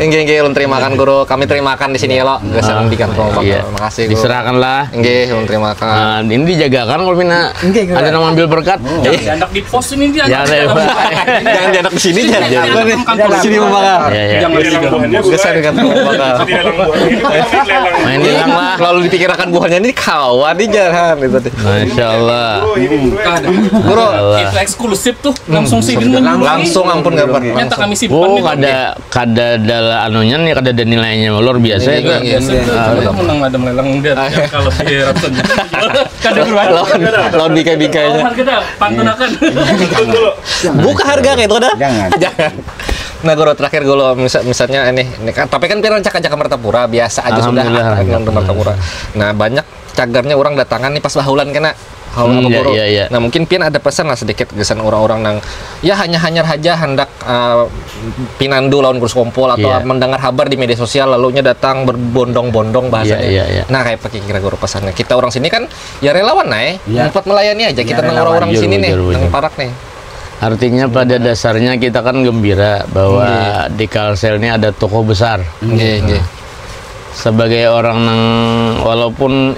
Inggih, inggih, ulun terimakan, Guru. Kami terimakan di sini ya, lo. Gasan di kantong. Iya. Makasih, Guru. Diserahkan lah. Inggih, ulun terimakan. Nah, ini dijagakan kalau pina ada nang ambil berkat. Jangan diandak di pos ini, dia. Jangan diandak di sini, jangan. Apa nih? Di sini, Pak. Iya, iya. Jangan di sini. Gasan di kantong, Pak. Main hilang lah. Lalu dipikirakan buahnya ini kawan nih, jangan gitu. Masya Allah. Guru, itu eksklusif tuh. Langsung sih, langsung ampun gambar. Nyata kami simpan. Oh, nih, kada, kada ada anunya nih, kada ada nilainya, luar biasa itu. Iya, iya, iya. Ah, itu menang ada melelang dia. Ah. Kalau di ratusan juta, kada berubah. Lawan, lawan bika-bikanya. Lawan harga dah, pantunakan. Buka harga kayak itu dah. Jangan. Jangan. Nah, Guru, terakhir, Guru, misal, misalnya ini, ini kan, tapi kan pian rancak aja ke Martapura, biasa aja sudah. Alhamdulillah, kan, rancak. Martapura. Nah, banyak cagarnya orang datangan nih pas bahulan kena. Hawa hmm, apa ya, guru. Ya, ya. Nah, mungkin pian ada pesan lah sedikit gasan orang-orang nang ya hanya hanyar haja hendak uh, pinandu lawan guru sekompol atau ya. Mendengar habar di media sosial lalu nya datang berbondong-bondong bahasanya. Ya, ya, ya. Nah, kayak apa kira guru pesannya? Kita orang sini kan ya relawan nah, ya. Empat melayani aja kita ya, nang orang-orang sini nih, nang parak nih. Artinya pada dasarnya kita kan gembira bahwa okay. Di Kalsel ini ada tokoh besar. Okay, okay. Sebagai orang nang walaupun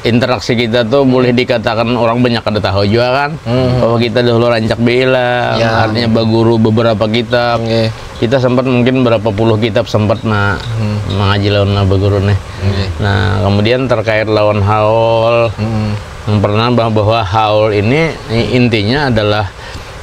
interaksi kita tuh boleh dikatakan orang banyak kada tahu juga kan hmm. Bahwa kita dahulu rancak bilang ya. Artinya baguru beberapa kitab okay. Kita sempat mungkin berapa puluh kitab sempat nah hmm. Mengaji lawan nah baguru nih okay. Nah kemudian terkait lawan haul hmm. Yang pernah bahwa haul ini intinya adalah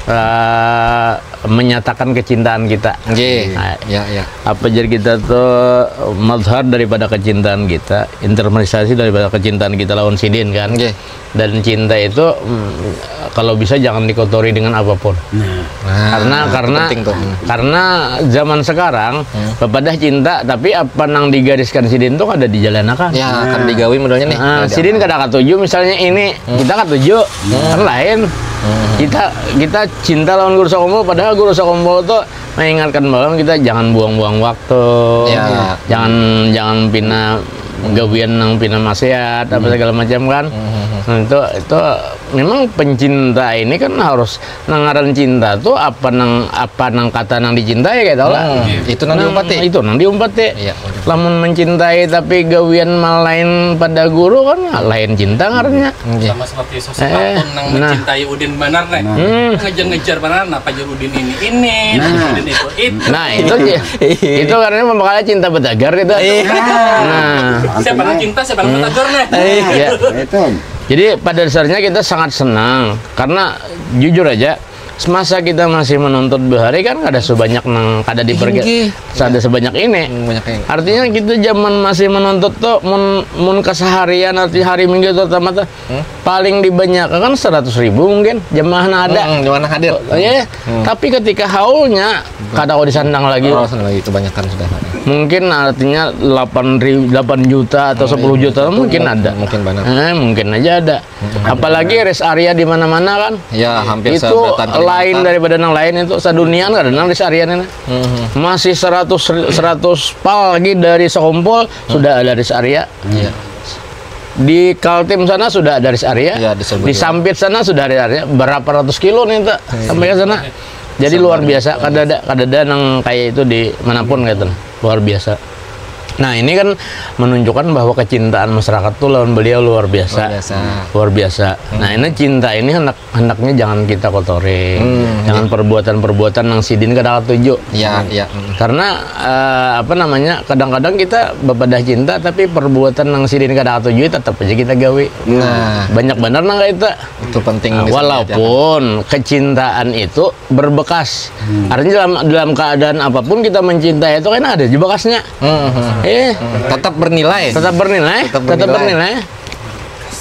uh, menyatakan kecintaan kita. Okay. Nah, ya, ya. Apa jadi kita tuh mazhar daripada kecintaan kita, interpretisasi daripada kecintaan kita lawan sidin kan. Okay. Dan cinta itu mm, kalau bisa jangan dikotori dengan apapun. Nah. Nah, karena karena karena zaman sekarang hmm. Bepadah cinta tapi apa nang digariskan sidin tuh kada dijalanakan. Ya, nah. Kan digawi modelnya nih. Nah, sidin kada katuju misalnya ini hmm. Kita katuju hmm. Kan lain. Hmm. Kita kita cinta lawan guru sekompol padahal guru sekompol tuh mengingatkan bahwa kita jangan buang-buang waktu. Ya. Jangan jangan pina gawian nang pina maksiat apa segala macam kan. Hmm. Nah, itu itu memang pencinta ini kan harus nang ngaran cinta tuh apa nang apa nang kata nang dicintai kayak tau lah. Hmm. Itu nang diumpati. Itu nang diumpati. Iya. Lamun mencintai tapi gawian malain pada guru kan lain cinta ngarannya. Sama seperti sosok eh, Atun nang nah. Mencintai Udin banar nih. Nah. Hmm. Ngejar-ngejar banar napa jar Udin ini ini, nah. Udin itu itu. Nah, itu sih. Itu karena memang cinta betagar itu. Iya. Nah. Siapa nang cinta, siapa nang betagar nih. Iya. Itu. Jadi pada dasarnya kita sangat senang karena jujur aja semasa kita masih menuntut bahari kan kada sebanyak nang kada dipergi ada sebanyak ini. Hmm, banyak ini. Artinya kita zaman masih menuntut tuh mun mun keseharian arti hari minggu terutama tuh hmm? Paling dibanyak kan seratus ribu mungkin jemaah nang ada. Hmm, jemaah hadir. Oh, iya. Hmm. Tapi ketika haulnya kada kau disandang lagi. Oh, lagi kebanyakan sudah. Mungkin artinya delapan ribu, delapan juta atau sepuluh juta mungkin ada. Mungkin banyak. Eh, mungkin aja ada. Apalagi rest area di mana-mana kan. Ya, hampir itu lain daripada yang lain itu sedunia kan ada nang rest area ini. Hmm. Masih seratus seratus pal lagi dari sekompol hmm. Sudah ada rest area. Iya. Di Kaltim sana sudah ada rest area. Ya, di, di Sampit sana sudah ada rest area. Berapa ratus kilo nih tak iya. Sampai ke sana. Jadi luar biasa. Kada ada kada ada nang kayak itu di manapun gitu. Luar biasa. Nah, ini kan menunjukkan bahwa kecintaan masyarakat tuh lawan beliau luar biasa. Luar biasa. Luar biasa. Hmm. Nah, ini cinta ini hendak hendaknya jangan kita kotori. Hmm, jangan iya. Perbuatan-perbuatan yang sidin kada katuju. Iya, hmm. Iya. Hmm. Karena uh, apa namanya? Kadang-kadang kita bepadah cinta tapi perbuatan yang sidin kada katuju tetap aja kita gawi. Nah, banyak benar nang kayak itu. Itu penting. Nah, walaupun kecintaan itu berbekas. Hmm. Artinya dalam dalam keadaan apapun kita mencintai itu kan ada aja bekasnya. Hmm, hmm. Eh, hmm. Tetap bernilai. Tetap bernilai. Tetap bernilai. Tetap bernilai.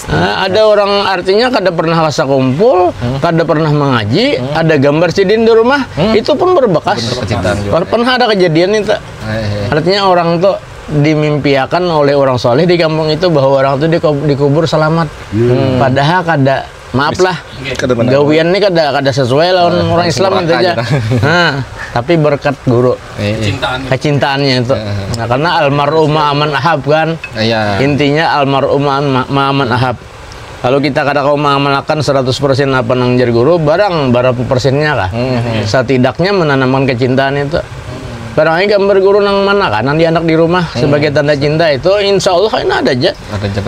Nah, ada orang artinya kada pernah rasa kumpul, hmm. Kada pernah mengaji, hmm. Ada gambar sidin di rumah, hmm. Itu pun berbekas. Pernah ada kejadian itu. Eh, eh. Artinya orang tuh dimimpiakan oleh orang soleh di kampung itu bahwa orang itu dikubur selamat. Hmm. Padahal kada maaf lah gawian ini kada kada sesuai lawan orang Islam itu aja. Nah, tapi berkat guru kecintaannya itu. Nah, karena almarhum aman ahab kan. Iya. Intinya almarhum aman ahab. Kalau kita kada kau mengamalkan seratus persen apa nang jar guru, barang berapa persennya kah? Hmm. Setidaknya menanamkan kecintaan itu. Barang ini gambar guru nang mana kan, nang di anak di rumah sebagai tanda cinta itu, insya Allah ini ada aja.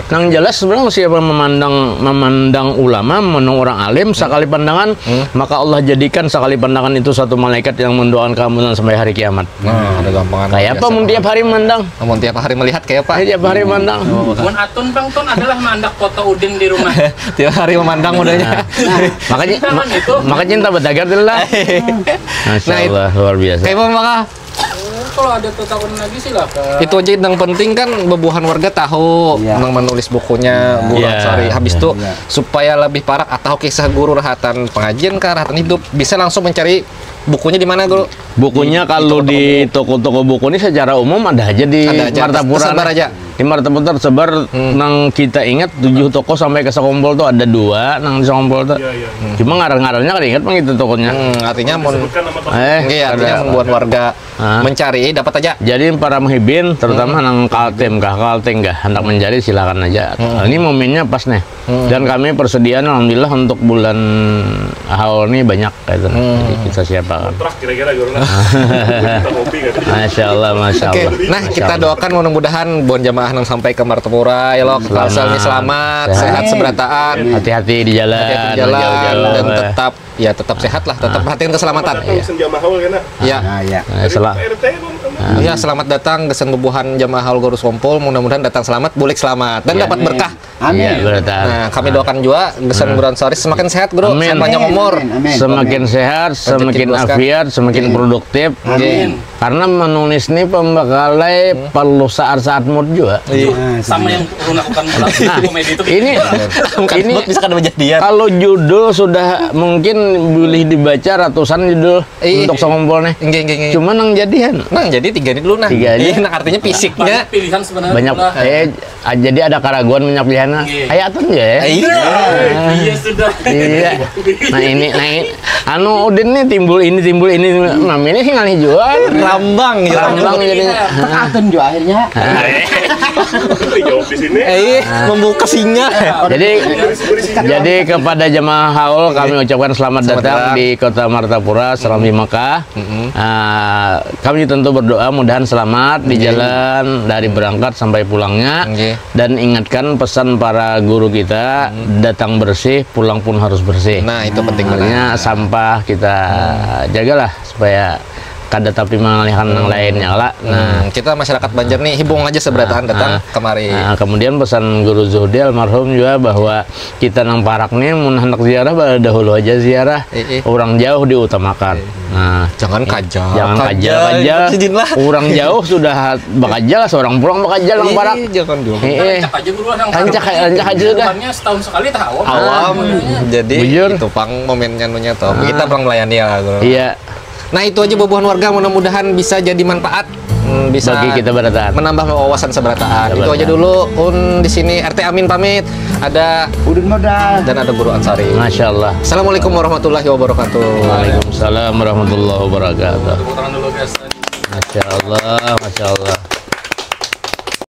Nang jelas sebenarnya siapa memandang memandang ulama, memandang orang alim hmm. Sekali pandangan, hmm. Maka Allah jadikan sekali pandangan itu satu malaikat yang mendoakan keampunan sampai hari kiamat. Nah, ada gampangan. Kayak apa mun tiap hari memandang? Mun tiap hari melihat kayak apa? Tiap hari memandang. Mun Atun pang Tun adalah mandak foto Udin di rumah. Tiap hari memandang modelnya. Nah, makanya cinta betagar lah. Masya Allah, luar biasa. Kayak apa maka? Kalau ada tetapan lagi silakan. Itu aja yang penting kan bebuhan warga tahu iya. Nang menulis bukunya Guru iya. Ansari. Habis itu iya. Supaya lebih parak atau kisah guru rahatan pengajian ke rahatan hidup bisa langsung mencari Bukunya di mana, Guru? Bukunya kalau di toko-toko buku ini secara umum ada aja di Ada aja, Martapura. tersebar aja. Di Martapura tersebar, nang kita ingat tujuh toko sampai ke Songkol tuh ada dua, nang di Songkol tuh. Cuma ngaran-ngarannya kada ingat pang itu tokonya. Hmm, artinya mun Eh, Oke, artinya ada. membuat warga Ah. mencari dapat aja. Jadi para muhibin, terutama nang Kaltim kah, Kalteng kah, hendak mencari silakan aja. Ini momennya pas nih. Dan kami persediaan alhamdulillah untuk bulan haul nih banyak gitu. Jadi kita siapkan. Trak kira-kira guru nah. Kita kopi kan. Masya Allah, Masya Oke, Allah. nah Masya kita Allah. doakan mudah-mudahan buhan jamaah nang sampai ke Martapura ya lo, Selamat. Kalsel nih selamat, Sehat. sehat seberataan, Hati-hati di jalan, hati-hati di jalan, jauh-jauh. dan tetap ya tetap sehat lah, tetap perhatikan keselamatan. Datang pesen jamaah haul kena. Ya. Nah, ya. Nah, sela- P R T pun sama. Ya, selamat datang kesan bubuhan jamaah haul Guru Songkol, mudah-mudahan datang selamat, bulik selamat dan dapat berkah. Amin. Iya, berkah. Nah, kami doakan juga kesan Guru Ansori semakin sehat, Guru, Amin. sepanjang umur. Amin. Semakin sehat, semakin dua belas. Afiat, semakin produktif. Amin. Karena menulis ini pembekalai perlu saat-saat mood juga. Iya. Nah, Sama yang Guru lakukan dalam komedi itu. Ini Bukan ini buat bisa kada kejadian. Kalau judul sudah mungkin boleh dibaca ratusan judul Iya. Untuk Songkol nih. Enggak, enggak, enggak. Cuma nang jadian. Nah, jadi tiga ini dulu nah. Tiga aja. Iya, nah artinya fisiknya Banyak pilihan sebenarnya. Banyak Lah. Eh, ah, jadi ada karaguan banyak pilihannya. Iya. Kayak atun ya. Iya. Iya sudah. Iya. Nah ini, nah ini, anu Udin nih timbul ini timbul ini, nah ini sih ngalih jual. Rambang ya. Rambang jadi. Atun juga akhirnya. Dijawab di sini. Eh, membuka singa. Jadi jadi kepada jemaah haul kami ucapkan selamat, Selamat datang datang. Di kota Martapura, Serambi Mekah. Ah, kami tentu berdoa mudahan selamat di jalan dari berangkat sampai pulangnya. Nggih. Dan ingatkan pesan para guru kita, datang bersih, pulang pun harus bersih. Nah, itu penting Artinya banget. Sampah kita jagalah supaya kada tapi mengalihkan yang lainnya lah. Nah, Hmm, kita masyarakat Banjar nih hibung aja seberataan datang kemari. Nah, kemudian pesan Guru Zuhdi almarhum juga bahwa kita nang parak nih mun hendak ziarah pada dahulu aja ziarah. Eh, eh. Orang jauh diutamakan. Nah, Jangan kajal. Jangan Kajal, kajal-kajal. Sidin lah. Orang jauh sudah bakajal lah, seorang pulang bakajal nang parak. Ih, jangan dulu. Eh, eh. Rancak aja dulu orang. Rancak, rancak aja sudah. Depannya setahun sekali tahu. Awam. Jadi Bujur. itu pang momennya nunya tuh. Kita pang melayani ya, Guru. Iya. Nah, itu aja bubuhan warga, mudah-mudahan bisa jadi manfaat. Hmm, bisa Bagi kita berataan. Menambah wawasan seberataan. Kita Itu aja berataan. Dulu. Un di sini R T Amin pamit. Ada Udin modal. Dan ada Guru Ansari. Masya Allah. Assalamualaikum warahmatullahi wabarakatuh. Waalaikumsalam warahmatullahi wabarakatuh. Tepuk tangan dulu guys. Masya Allah, Masya Allah.